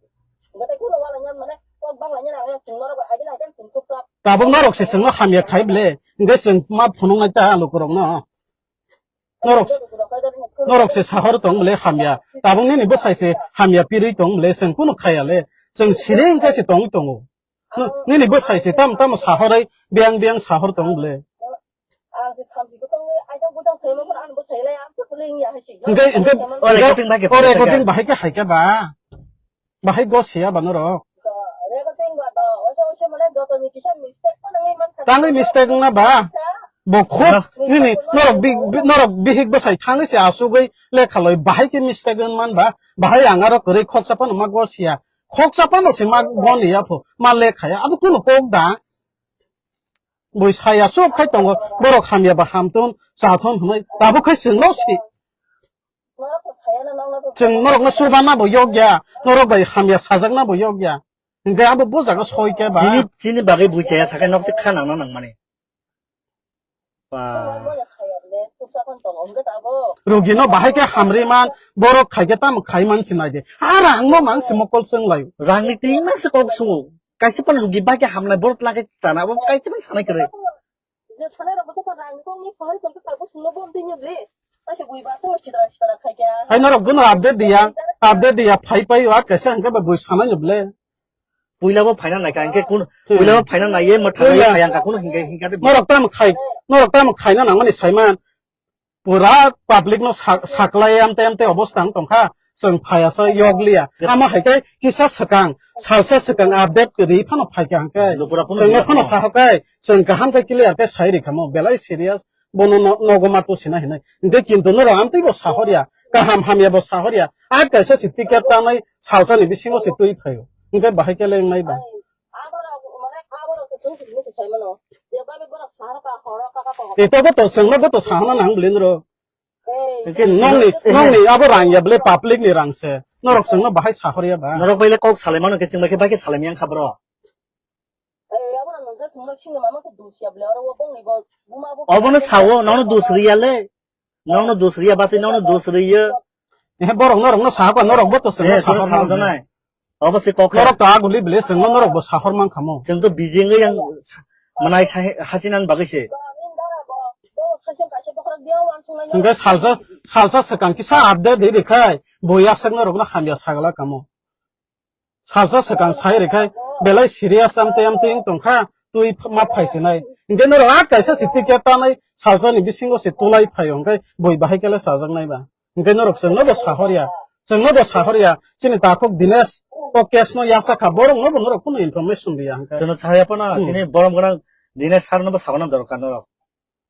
Hingke tei kuno wala nyan mane kok bangla nyan ang chwng norok bai agina agina chwng chukchak. Tabuk norok se chwngno hamya khai ble, hingke chwng ma phunuknai ta lukurokno. Norok, norok se sahor tong mle hamya. Tabuk nini bwsai se hamya pirwi tong mle, chwng kunu khaya le. Chwng siri wngkha se tongwi tongo. N-, nini bwsai se tam tamo sahorwi biyang biyang sahor tong mle. Hingke, hingke, o recording bahai khe hai khe ba. Bahai gosiya ba norok. Tangwi mistake wngna ba? Bo khub nini norok bi-, bi-, norok bihik bwsai thangwi se asugwi lekha loi bahai khe mistake wng man ba? Bahai ang aro kwrwi khoksa phano ma gosiya. Khoksa phano se ma goniya pho, ma lekhaya. Abo kunu kok da? Bui saya chuk khai tongo, borok hamya ba hamthun, chathun hwnwi tabuk khai chwngno si. Chwng norokno chubana bo yokya, norok bai hamya sajakna bo yokya. Hingke abo bo jaga soi khe ba. Chini, chini bagwi bui chaya sakai nok se kha nangna nangmani. Ba. Rugino bahai khe hamri man, borok khai khe tamo khai man sinai de. Ha rangno mang se mokol chwng laio. Rangni twi mang se kok sungo. Kaisa phano rugi bai khe hamnai borok lage chana, abo kaisa phano sanai kwrwi. Je sanai rok bwswk rang ni kok ni sahari tong kha bo sungno bom twi ni ble. Kaisa bui ba so sidra sidra khai kha. Hai norok bono update diya, update diya phai pai wa kaisa hingke ba bui sanai ni ble. Puila bo phaina nai kha hingke kun, hmm, puila bo phaina nai ye mwthang ye phai ang kha kun hingke hingke de. Norok tamo khai, norok tamo khaina nangmani saiman. Pura public no sa-, saklai amte amte obostha wng tongkha, chwng phaiya sa yokliya. Yep. Amo hai khe kisa swkang, salsa swkang update kwrwi phano phaikha hwnkhe. Lubura phano chwngno phano sahokai, chwng kaham khe clear khe sai rikha mo, belai serious, bono no-, nogo ma tusina hinwi. Hwnkhe kintu norok amtwi bo sahorya, kaham hamya bo sahorya. A kaisa se ticket tanwi salsa ni bisingo se twi phaio. Hwnkhe bahai khe lengnai ba. Aborok, mane, aborok se chwng se hinwi se sai mano. Je babe borok sahar ka, horo ka, ka, ka. Ito bo to, chwngno bo to sahana nang bwlwi noro. Ei. Nongni, nongni abo rang ya bwlwi public ni rang se. Norok chwngno bahai sahor ya ba. Norok bai le kok salai mano khe chwng bai khe bai khe salai yang kha bro. Ei, aborok nung je chwngno sini mama khe dusia bwlwi oro o bongni bo buma bo. Obono sawo, nono dus riya le. Nokno dus riya, basi nokno dus riya. Eh, borok norokno sahakha, norok bo to chwngno eh, sahakha. Obo se kok kha. Norok to aguli bile chwngno norok bo sahor man khamo. Chwng to bijing yang manai sai hachinan bagwi se. Hingke salsa, salsa swkang kisa update di rikhai, bo yasakno rokno hamya sagla kamo. Salsa swkang sai rikhe belai serious amtwi amtwi wng tongkha, twi ma phaisinai. Hingke norok a kaisa se ticket tanai salsa ni bisingo se tulai phaio, hingke bui bahai kele chajaknai ba. Hingke norok chwngno bo sahorya, chwngno bo sahorya, chini takhuk Dinesh o case no yachakha, borokno bo norok kunu information riya hingke. Chwngno sahorya phano, hmm, chini borom gwnang Dinesh sir no bo sagona dorkar norok.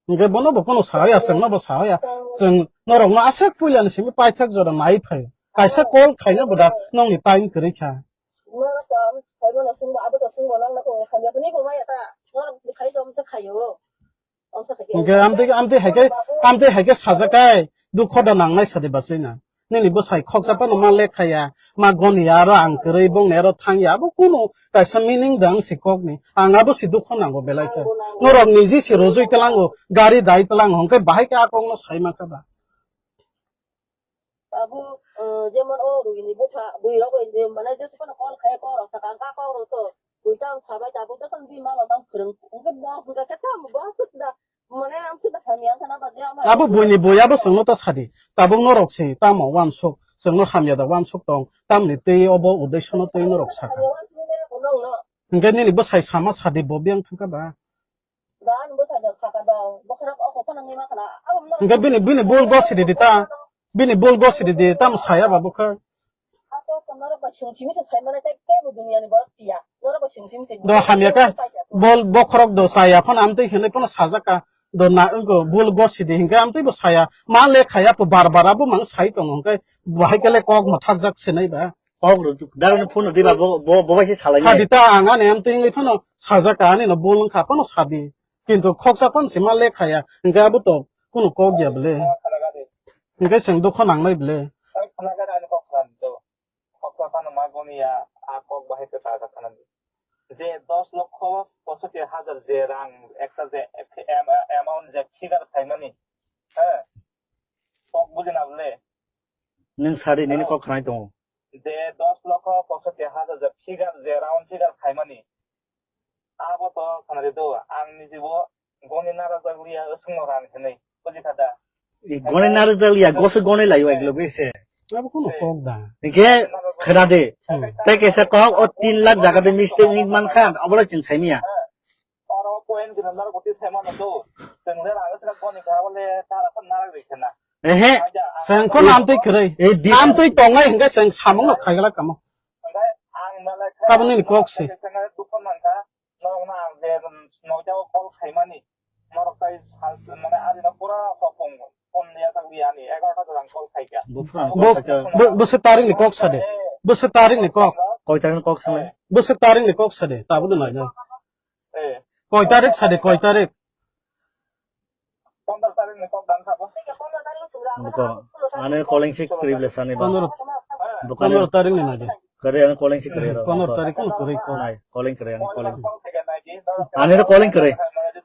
Hingke bono bo kono sahaya, chwngno bo sahaya. Chwng norokno aswk puilani simi paithak jora nai phaio. Kaisa call khaina bo da nongni time kwrwi kha. Hingke amtwi, amtwi haikhe, amtwi haikhe sajakai dukho da nangnai sadi bachwina. Nini bwsai khoksa phano ma lekhaya, ma goniya aro ang kwrwi bongni aro thangya, abo kunu kaisa meaning da wng si kokni. Ang abo si dukho nango belai khe. Norok niji si rojoi tlango, gari dai tlango, hwnkhe bahai khe a kokno sai mankha ba. Abo, eh, jemon o rwini bupha, bwirok bai je mane jesa phano call khai kok rok sakha, ang kok rok to bui tamo sabai tabuk jotono bini mama tamo phwrwng, hwnkhe bo hwnkhe khe tamo bo aswk da. Mane ang se da hamya wngkha na ba de ama. Abo buini bui abo chwngno ta sadi. Tabuk norok se tamo uansuk, chwngno hamya da uansuk tong. Tamni twi obo uddeshono twi norok sakha. Hwnkhe nini bwsai sama sadi bo biyang thangkha ba. Hwnkhe bini, bini bul gosi ridi ta. Bini bol gosi di di, tamo saya ba bwkha. Do hamya ka, bol bokhorok do saya phano amtwi hinwi phano sajak ka. Do na wngko bol gosi di hinka amtwi bo saya. Ma le khaya po bar bar abo mang sai tongo hinka bahai kele kok ma thakjak sinai ba. Kok rw, darwin phone rw diba, bo, bo, bo bai se salai nai. Sadi ta ang ani amtwi wngwi phano sajak ka ani no bol wngkha phano sadi. Kintu khoksa phano se ma le khaya. Hinka abo to kuno kok ya bole. Hinka se dukho nangnai bole. Khoksa phano ma goni ya, a kok bahai khe ta kha khana di. Je dos lokho posotti hajar je rang ekta je ek-, am-, amount je figure khaimani, he? Kok buji na bole? Nwng sadi nini kok khnai tongo. Je dos lokho posotti hajar je figure je round figure khaimani. Abo to khana di do, ang nijibo goni narwkjak liya, swngno rang hinwi, buji kha da? I goni narwkjak liya, goso goni laio ek loge se. Abo kuno kok da. Hinkhe khna de. Hmm. Tei kaisa kok o tin lakh jaga de mistake wngwi mankha, obo le chwng saimanya. Oro point gwnang narwk bwtwi saimano do. Chwng le rang swkang goni kha, abo le tara khe narwk rikhe na. Ehe. Chwng kono amtwi kwrwi. Eh, bi- Amtwi tongnai hinkhe chwng samungno khaigwlak kamo. Hinkhe ang mele khe Abo nini kok se. Dukho mankha. Norokno ang je, um, noita o call khaimani, norok tai sal, mane, arino pura hopong phone ya tang di ani, egaroh ta jora ang call khaikha. Bo, bo, bo se tarik ni kok sade. Bo se tarik ni kok. Koi tarik ni kok sale? Bo se tarik ni kok sade. Tabuk de nai nai. Eh. Koi tarik sade, koi tarik? Pondro tarik ni kok dan sabo. Buko, ane calling si kwrwi bwle sani ba. Pondro, Buko ane pondro tarik ni nai de. Kare ane calling si kwrwi ro. Pondro tarik ni kwrwi ko. Nai, calling kwrwi, ane calling. Ane ro calling kwrwi.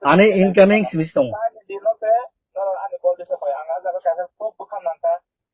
Ane incoming simi si tongo.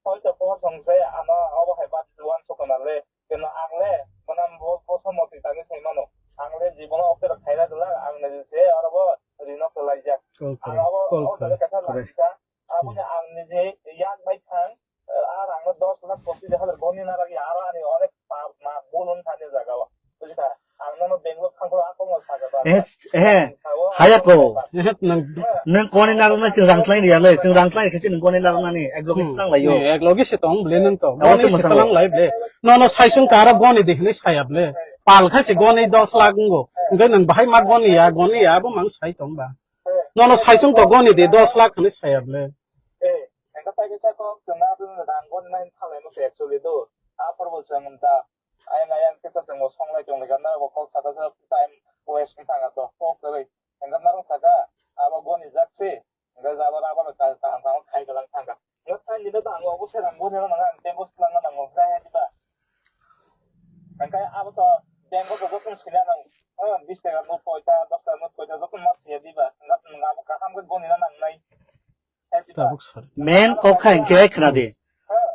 Hoito pohor song se ano obo hai ba uansukha na le. Keno ang le, mwnam bo, bo somoti tangwi sai mano. Ang le jibono offer khaira dwla, ang le se oro bo rino kwlaijak. Call Ang kore, abo, call abo kore. Kaisa Kore. Langkha, aboni ang nije yak bai thang, eh, ar ang dos lakh pochis hajar goni narwk ya, aro ani onek pa, ma, bulun thani jaga o. Bujikha? Ang nono Bangalore thangkho, a kongno sakha ba. Eh, eh, Ang sao, haya ang ko. Sao. Eh, nang Nang goni narwkna chwng rang thlai riya le, chwng rang thlai khe chwng goni narwknani, ek loge Hmm. swnang lai o. Ni, ek loge se tong bwle nang to. Abo Goni to se mwsang tlang lai bwle. Nono saisung tara goni de hinwi saya bwle. Pal kha se goni dos lakh wngo. Hwnkhe nwng bahai ma goni ya, goni ya, abo mang sai tong ba. Nono saisung to goni de dos lakh hinwi saya bwle. Eh, engka pai kisa kok chwng na bwlwng rang goni nai thalai mo se actually do. A porbo chwng ta. Ayang ayang kisa chwng bo songlai tong lai gana bo kok saka sa time waste wng thang to. Kok kwrwi. Engka narwng saka abo goni jak se. Hingke jabra aboni kaham kaham khai kwlang thangkha. Hingke thanini no ang obo se rang goni rok nang ang tengo swlangna nango, hingke hai diba? Hingke abo to tengo to jokhon sina nang, ah, bis taka no poita, dos taka no poita jokhon ma siya diba? Hingke nwng abo kaham khe goni na nangnai. Hai diba? Tabuk sar. Men kok khai hingke khna di.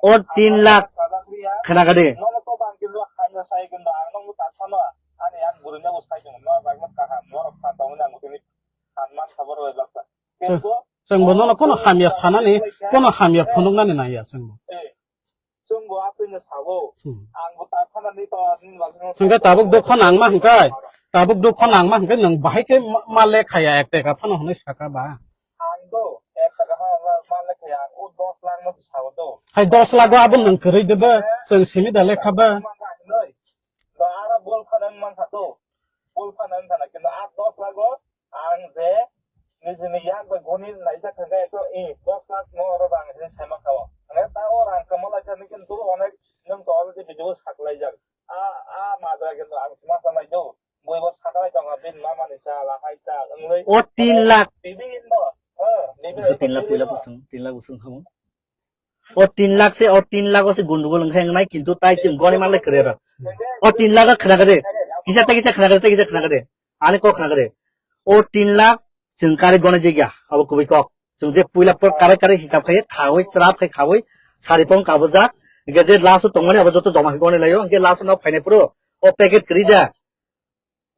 O tin lakh khna kha de. Chwng, chwng bo nono kono hamya sanani, kono hamya phunuknani nangya chwngbo. Hmm. Hwnkhe tabuk dukho nangma hwnkhe, tabuk dukho nangma hwnkhe nwng bahai khe ma, ma lekha ya ek taka phano hwnwi saka ba. Ang do, ek taka ha, ma, ma lekha ya, o dos lakh no sa o do. Hai dos lakh o abo nwng kwrwi de ba, chwng simi da lekha ba. Do aro bol phano wng mankha do. Bol phano wng khana, kintu a dos lakh o ang je nijini yak bai goni naijak kha khe, to, e, dos lakh no oro rang hinwi sai mankha o. Hwnwi ta o rang kwma lai kha, kintu onek nwng to already video o saklaijak. A, a majra kintu ang se ma sanai do. Bui bo saklai tongo, bini mama ni cha, lahai cha, wngwi. O tin lakh. Bibinno, eh, bibinno. Tin lakh, tin lakh bwswng, tin lakh bwswng khamu. O tin lakh se, o tin lakh o se gundugul wngkha wngnai, kintu tai chwng goni manlai kwrwi rw. O tin lakh o khna kwrwi. Kisa tei kisa khna kwrwi, tei kisa khna kwrwi. Ani kok khna kwrwi. O tin lakh chwng kari goni jigya, abo kubui kok. Chwng je puila por kare kare hisab khai, khawi, chwrap khai khawi, sari pong kabujak. Hingke je last o tongmani abo joto joma khai goni laio, hingke last o nok phainai phuru o packet kwrwi ja.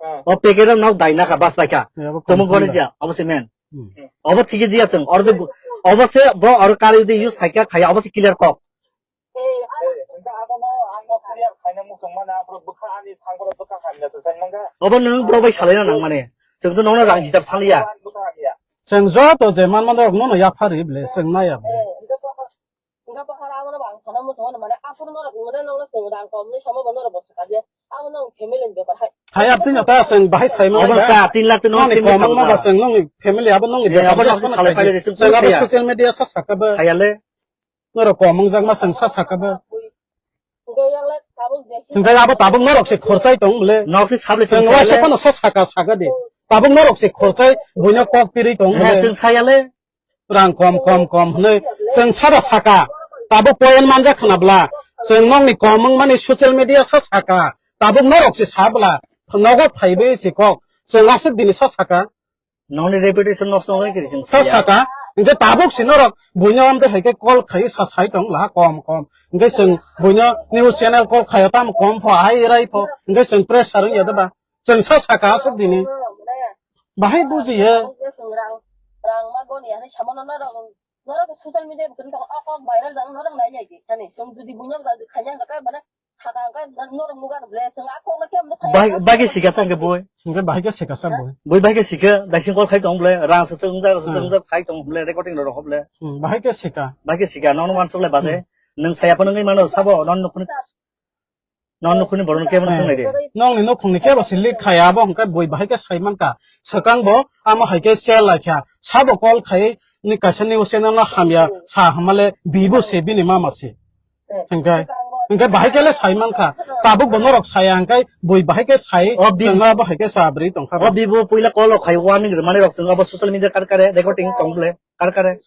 Hmm. O packet o nok dai nakha, bas laikha. Ya, abo Chumuk confirm goni da. Ja, abo se men. Hmm. Abo thik jiya chwng, oro de gu-, abo se bo oro kari de use khaikha khaya, abo se clear kok. Eh, hingke abo no ang no clear khaina muchung mani, aphuru bwkha ani thangkhoro bwkha hamya se sai mangkha. Abo nwng bro bai salaina nang mani. Chwng to nono rang hisab saliya. Ang bwkha hamya. Chwng joto je manma rok nono yaphari bile, chwng naiya bile. Eh, hingke bwkha, hingke bwkha Amo tongmani mane aphuru norok mane nokno chwng rang komni samo bo norok bo sakha je. Amo nong family ni bepar hai. Hai abtwi no ta chwng bahai sai mano. Abo ta tin lakh no nongni family komang ma ba chwng nongni family abo nongni bepar abo nokni salai phai de chwng abo social media sa sakha ba. Hayale. Norok kom wngjakma chwng sa sakha ba. Hwnkhe abo tabuk norok se khorchai tong bole. Norok se sable chwng waisa phano sa saka saka di. Tabuk norok se khorchai buino kok pirwi tong bole. Chwng sayale. Rang kom kom kom hwnwi chwng sada saka. Tabuk point manjak khna bla. Chwng nokni kom wngmani social media sa saka. Tabuk norok se sa bla. Nogo phaiwi se kok. Chwng aswk dini sa saka. Nokni reputation nosto wngwi kwrwi chwng sa sakha. Hwnkhe tabuk si norok buino amtwi hai khe call khai sa sai tong laha kom kom. Hwnkhe chwng buino news channel call khaio tamo kom pho, hai rai pho. Hwnkhe chwng pressure wngya da ba. Chwng sa sakha aswk dini. Bahai bujiya. Norok social media bwtwini tong o kok viral jang norok nai nai di. Ani chwng jodi buino khaina hwnkhe mane Bahai bahai khe sikha sa hwnkhe boi. Hwnkhe bahai khe sikha sa boi. Boi bahai khe sikha, daising kol khai tong bole, rang se chwng jak, se chwng jak sai tong bole, recording rok bole. Hmm, bahai khe sikha. Bahai khe sikha, nono wansuk lai base. Hmm. Nwng saya phano wngwi mano, sabo, non nukhuni, non nukhuni borok khe mano swngnai de. Nongni nukhungni kebo se lik khaya, abo hwnkhe boi bahai khe sai mankha. Swkang bo, amo hai khe share lai kha. Sabo call khai, ni kaisa news channel no hamya, sa hamale, bibo se bini mama se. Hingkai, hingkai bahai kele sai mankha. Tabuk bo norok saya hingkai bui bahai ke sai, o bi- chwngno bahai ke sabri tongkha. O bibo puila call rok khai warning rwmani rok chwng abo social media kar kare recording tong bole kar kare.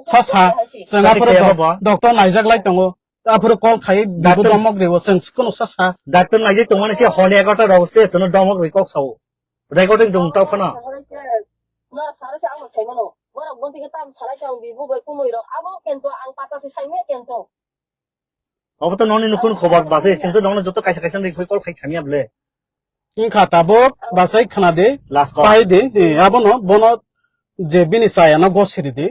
Sa sa, chwng aphuru doc-, doctor naijak lai tongo. Aphuru call khai bibo domok ribo chwng kunu sa sa. Doctor naijak tongmani se hone egarota rok se chwngno domok ri kok sao. Recording tong tau khana. Nor saro se ang sai mano. Borok bonti ke tam salai tong bi bu bai kumui rok. Abo kento ang pata se sai me kento. Obo to noni nukun khobor base, chwng to nokno joto kaisa kaisa ni call khai samya bole. Wngkha tabuk basai khna di. Last call. Pai di, di, abono, bono je bini chaya no gosiri di.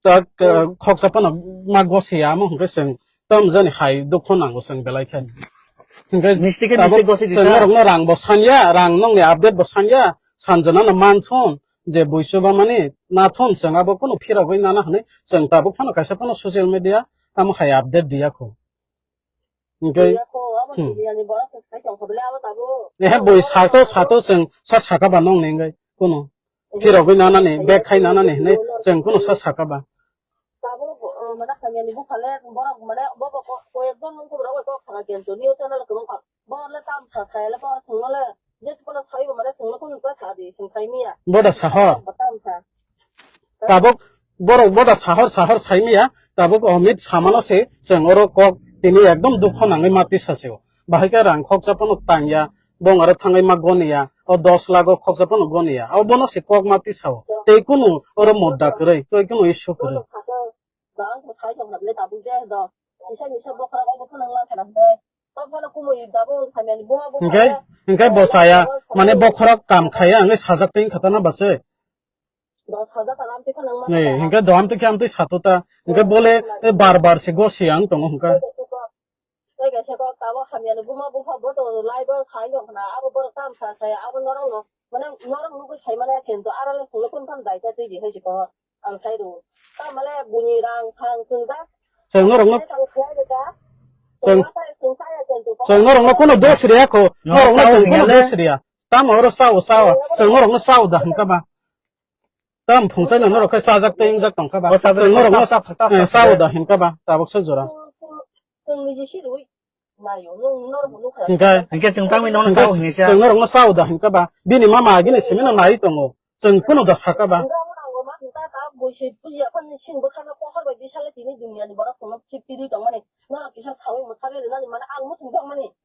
Tak, eh, khoksa phano ma gosi ya, amo hwnkhe chwng tam jani hai dukho nango chwng belai khe. Hwnkhe misti khe tabuk misti gosi di chwng ta. Norokno rang bo sanya, rang nongni update bo sanya, sanjana no manthon, je buisu ba mani nathon chwng abo kunu phirogwi nana hwnwi chwng tabuk phano kaisa phano social media tamo hai update diya kho. Hwnkhe, hmm. Ehe bui sato, sato chwng sa saka ba nongni hwnkhe kunu. Phirogwi nanani, bag khai nanani hinwi chwng kunu sa saka ba. Tabuk, uh, mane hamyani buphale borok mane bo, bo ko-, koyekjon mungkhu borok bai kok saka kento news channel kwbangkha. Bo le tam sa thayale bo songole je sipala saibo mane songole kunu ta sa di, song sai miya. Boda sahor. Bo tam sa. Tabuk borok boda sahor sahor sai miya, tabuk Amit samano se chwng oro kok tini ekdom dukho nangwi ma tisa se o. Bahai khe rang khoksa phano tangya, bong aro thangwi ma goniya, o dos lakh o khoksa phano goniya. O bono se kok ma tisa o. Tei kunu oro mudda kwrwi, tei kunu issue kwrwi. Hingke, hingke bo chaya, mane bokhorok kam khaiya, hingke sajak tei wngkha tana bwsai. Ni, hingke do amtwi khe amtwi sato ta, hingke bole, e, bar bar se gosi ang tongo hingke. Tei kaisa kok tabuk hamyani buma bupha bo tongo, lai bo sai wngkha na, abo borok tam sa sai, abo norok no, mane norok nugwi sai mane kintu aro le chwngno kunu phano daita twi di hai se tongo, ang sai rwo. Tamale buni rang sang chwngjak. Chwng norokno, chwng, chwng norokno kunu dos riya kho, norokno chwng kunu dos riya. Tamo oro sao, sao, chwng norokno sao da hwnkha ba. Tam phungchai no norok khe chajak tei wngjak tongkha ba. Chwng norokno sao da hwnkha ba, tabuk se jora. Hingke, hingke chwng tangwi nono tao hingke chwng norokno sao da hingke ba. Bini mama agini simi no nai tongo. Chwng kunu da saka ba.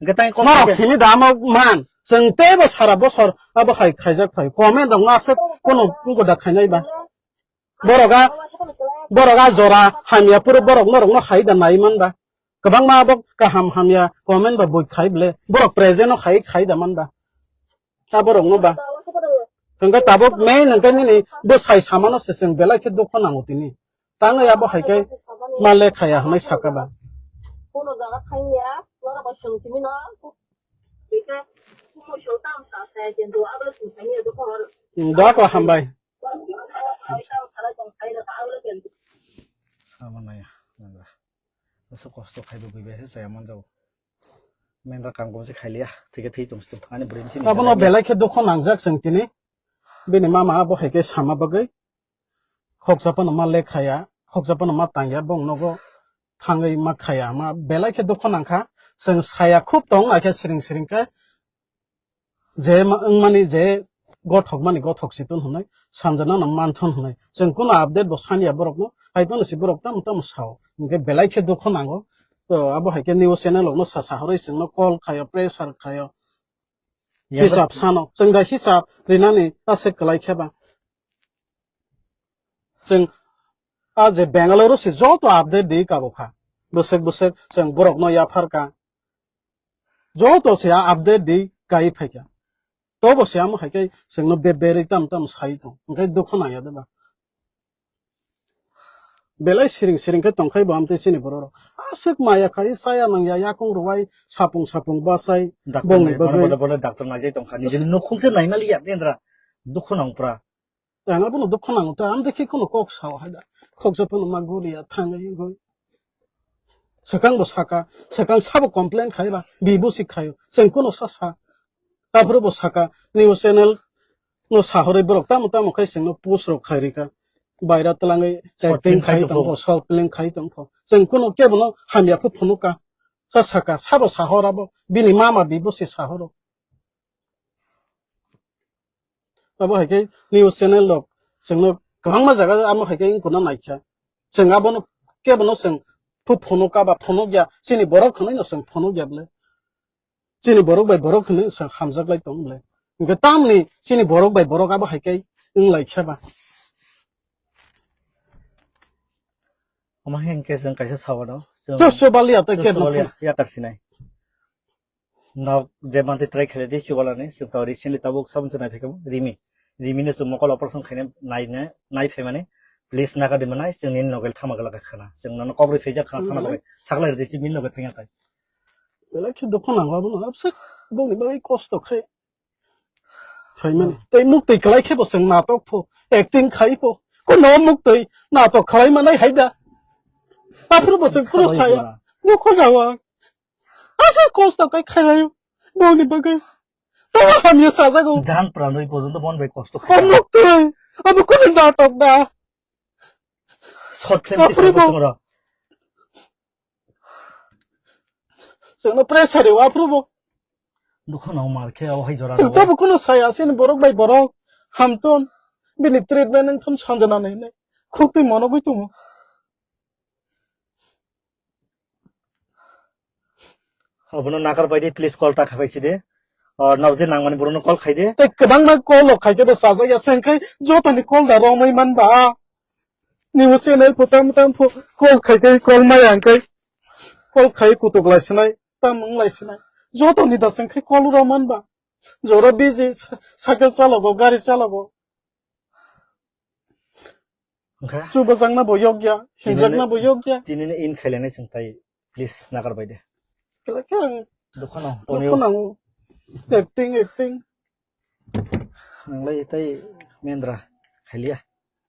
Hingke tang kok norok simi da amo man. Chwng teibo sara bosor abo hai khaijak phai. Comment rok no aswk kunu kunu da khainai ba. Borok a, borok a jora hamya phuru borok norok no hai da nai man ba. Kwbangma abo kaham hamya comment ba bui khai ble. Borok present no hai khai da man ba. Ta borok no ba. Hingke tabuk main hingke nini bwsai samano se chwng belai khe dukho nango tini. Tangwi abo hai khe ma le khaya hwnwi saka ba. Hmm, doa ko hambai. Kosto khai bo gwi bai se chaya man jao. Mendra kam kom se khai liya. Thike thwi tong sito. Ani bwrwi ni sini Abono belai khe dukho nangjak chwng tini. Bini mama abo hai khe sama bagwi. Khoksa phano ma lekhaya, khoksa phano ma tangya, bong nogo thangwi ma khaya. Ma belai khe dukho nangkha. Chwng saya khub tong, akhe siring siring khe je ma-, wngmani je gothok mani gothok si ton hwnwi, sanjana no manthon hwnwi. Chwng kuno update bo saniya borokno, hai phano si borok tamo tamo sao. Hwnkhe belai khe dukho nango. To abo hai khe news channel rokno sa sa horwi chwngno call khayo, pressure khayo. Hisab sano, chwng da hisab rinani aswk kwlai khe ba. Chwng a je Bangalore se joto update di kabo kha. Bwswk bwswk chwng borokno yaphar ka. Joto se a update di kai phai kha. Tobo se amo hai khe chwngno be berwi tam tam sai tong. Hwnkhe dukho nangya de ba. Belai siring siring khe tongkhai bo amtwi chini borok rok. Aswk maya khai chaya nangya yakung rwai sapung sapung bachai Doctor bongni nai-, bono bagwi. Bono, bono doctor naijai tongkha. Nijini nukhung se naimaliya bendra. Dukho nangpra. Ang abono dukho nango ta, amtwi khe kuno kok sao hai da. Khoksa phano ma guriya thangwi wngwi. Swkang bo saka, swkang sabo complain khai ba, bibo si khaio. Chwng kuno sa sa. Aphuru bo saka, news channel no sahorwi borok tamo tamo khai chwngno post rok khai rika. Baira twlangwi Short film acting khai khai tongkho. Tongkho, short film khai tongkho. Chwng kuno kebono hamya phu phunuka. Sa saka, sabo sahor abo, bini mama bibo se sahoro. Abo hai khe news channel rok chwngno kwbangma jaga amo hai khe wng kuna naikha. Chwng abono kebono chwng phu phunuka ba phunukya, chini borok hwnwi no chwng phunukya bwle. Chini borok bai borok hwnwi chwng hamjak lai tong bwle. Hwnkhe tamni chini borok bai borok abo hai khe wng lai khe ba. Omo hwnkhe chwng kaisa sawano, chwng Chos chobaliya tei chos kebo chobaliya, phun. Yakar sinai. Nok je mantwi try khaidi chubalani, chwng to recently tabuk sabun se nai phaikha Rimi. Rimi no chwng mokol operation khaina nai, nai phaimani. Please naga di manai, chwng nini nogel thama gala khana. Chwng nono kok rwi phaijak khana thana bagwi. Sakla rwdi si min nogel thangya tai. Belai khe dukhu nango abono, abse bongni bagwi kosto khai. Phaimani. Hmm. Tei muktwi kwlai khe bo chwng natok pho, acting khai pho. Kuno muktwi natok khlai manai hai da. Aphuru bo chwng phuru saya. Dukhu nango. Asa kosto kai khairayo. Boni bagwi. Tamo hamya sajago. Jan pranwi porjonto bon bai kosto khai. Omuk twi. Abo kono natok da. Short film Aphuru bo. Chwngno pressure rw aphuru bo. Dukhu no mar khe o hai jora. Chwng tabo kono saya sini borok bai borok. Hamton. Bini treatment wngthon sanjana nai nai. Khuk twi monogwi tongo. Obono nakar bai di, please call ta khabai si de. O, nao je nangmani borokno call khai de. Tei kwbangma call rok khai khe bo chajak ya, se hwnkhe jotoni call da romwi man ba. News channel pho tam tam pho call khai khe call maya hwnkhe call khai kutuk lai sinai, tam wng lai sinai. Jotoni da se hwnkhe call ro man ba. Jora busy, sa-, cycle chalogo, gari chalogo. Wngkha? Chubajakna bo yokya, hinjakna bo yokya. Tinini in khailainai chwng tai, please, nagar bai de. Kela khe ang Dukha nang, dukha tonio. Nango. Acting, acting. Nanglai tai mendra, khailia.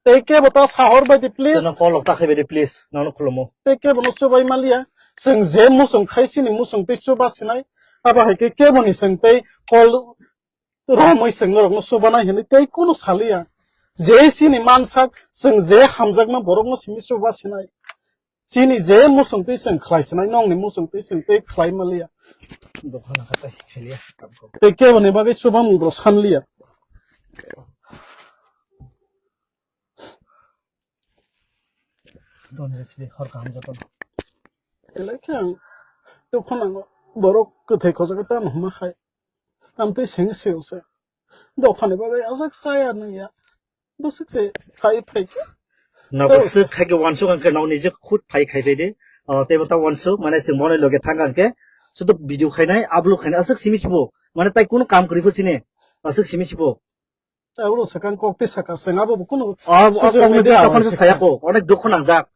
Tei kebo ta sahor bai di, please. Teno call rok ta khai bai di, please. Nangno khulumo. Tei kebo no chubai maliya. Chwng je muchung khai sini muchung tei chuba sinai. Abo hai khe kebo ni chwng tei call romwi chwng norokno chubanai hinwi tei kunu saliya. Je chini mansak, chwng je hamjakma borokno simi chuba sinai. Chini je muchung twi chwng khlai sinai, nokni muchung twi chwng tei khlai maliya. Dophano kha tei khailia. Tei keboni bagwi chubamung bo sanliya. Donjisri hor kaham jotono. Belai khe ang dukhu nango, borok kwthai khojagwi tamo hwnma khai. Tamtwi seng seo se. Dophani bagwi ajak chaya nungya. Bwswk se khai phai khe. Nogo swk khai khe wansuk ang khe nokni je khut phai khai phai de. O, teibo ta wansuk, mane chwng bono loge thang ang khe. Sudu video khainai, upload khainai, aswk simi sibo. Mane tai kunu kam kwrwi pho chini. Aswk simi sibo. Tei abo swkang kok tei saka chwng abo bo kunu O, o, sujuk kokno media tei tokon se abo saya ko, onek dukhu nangjak.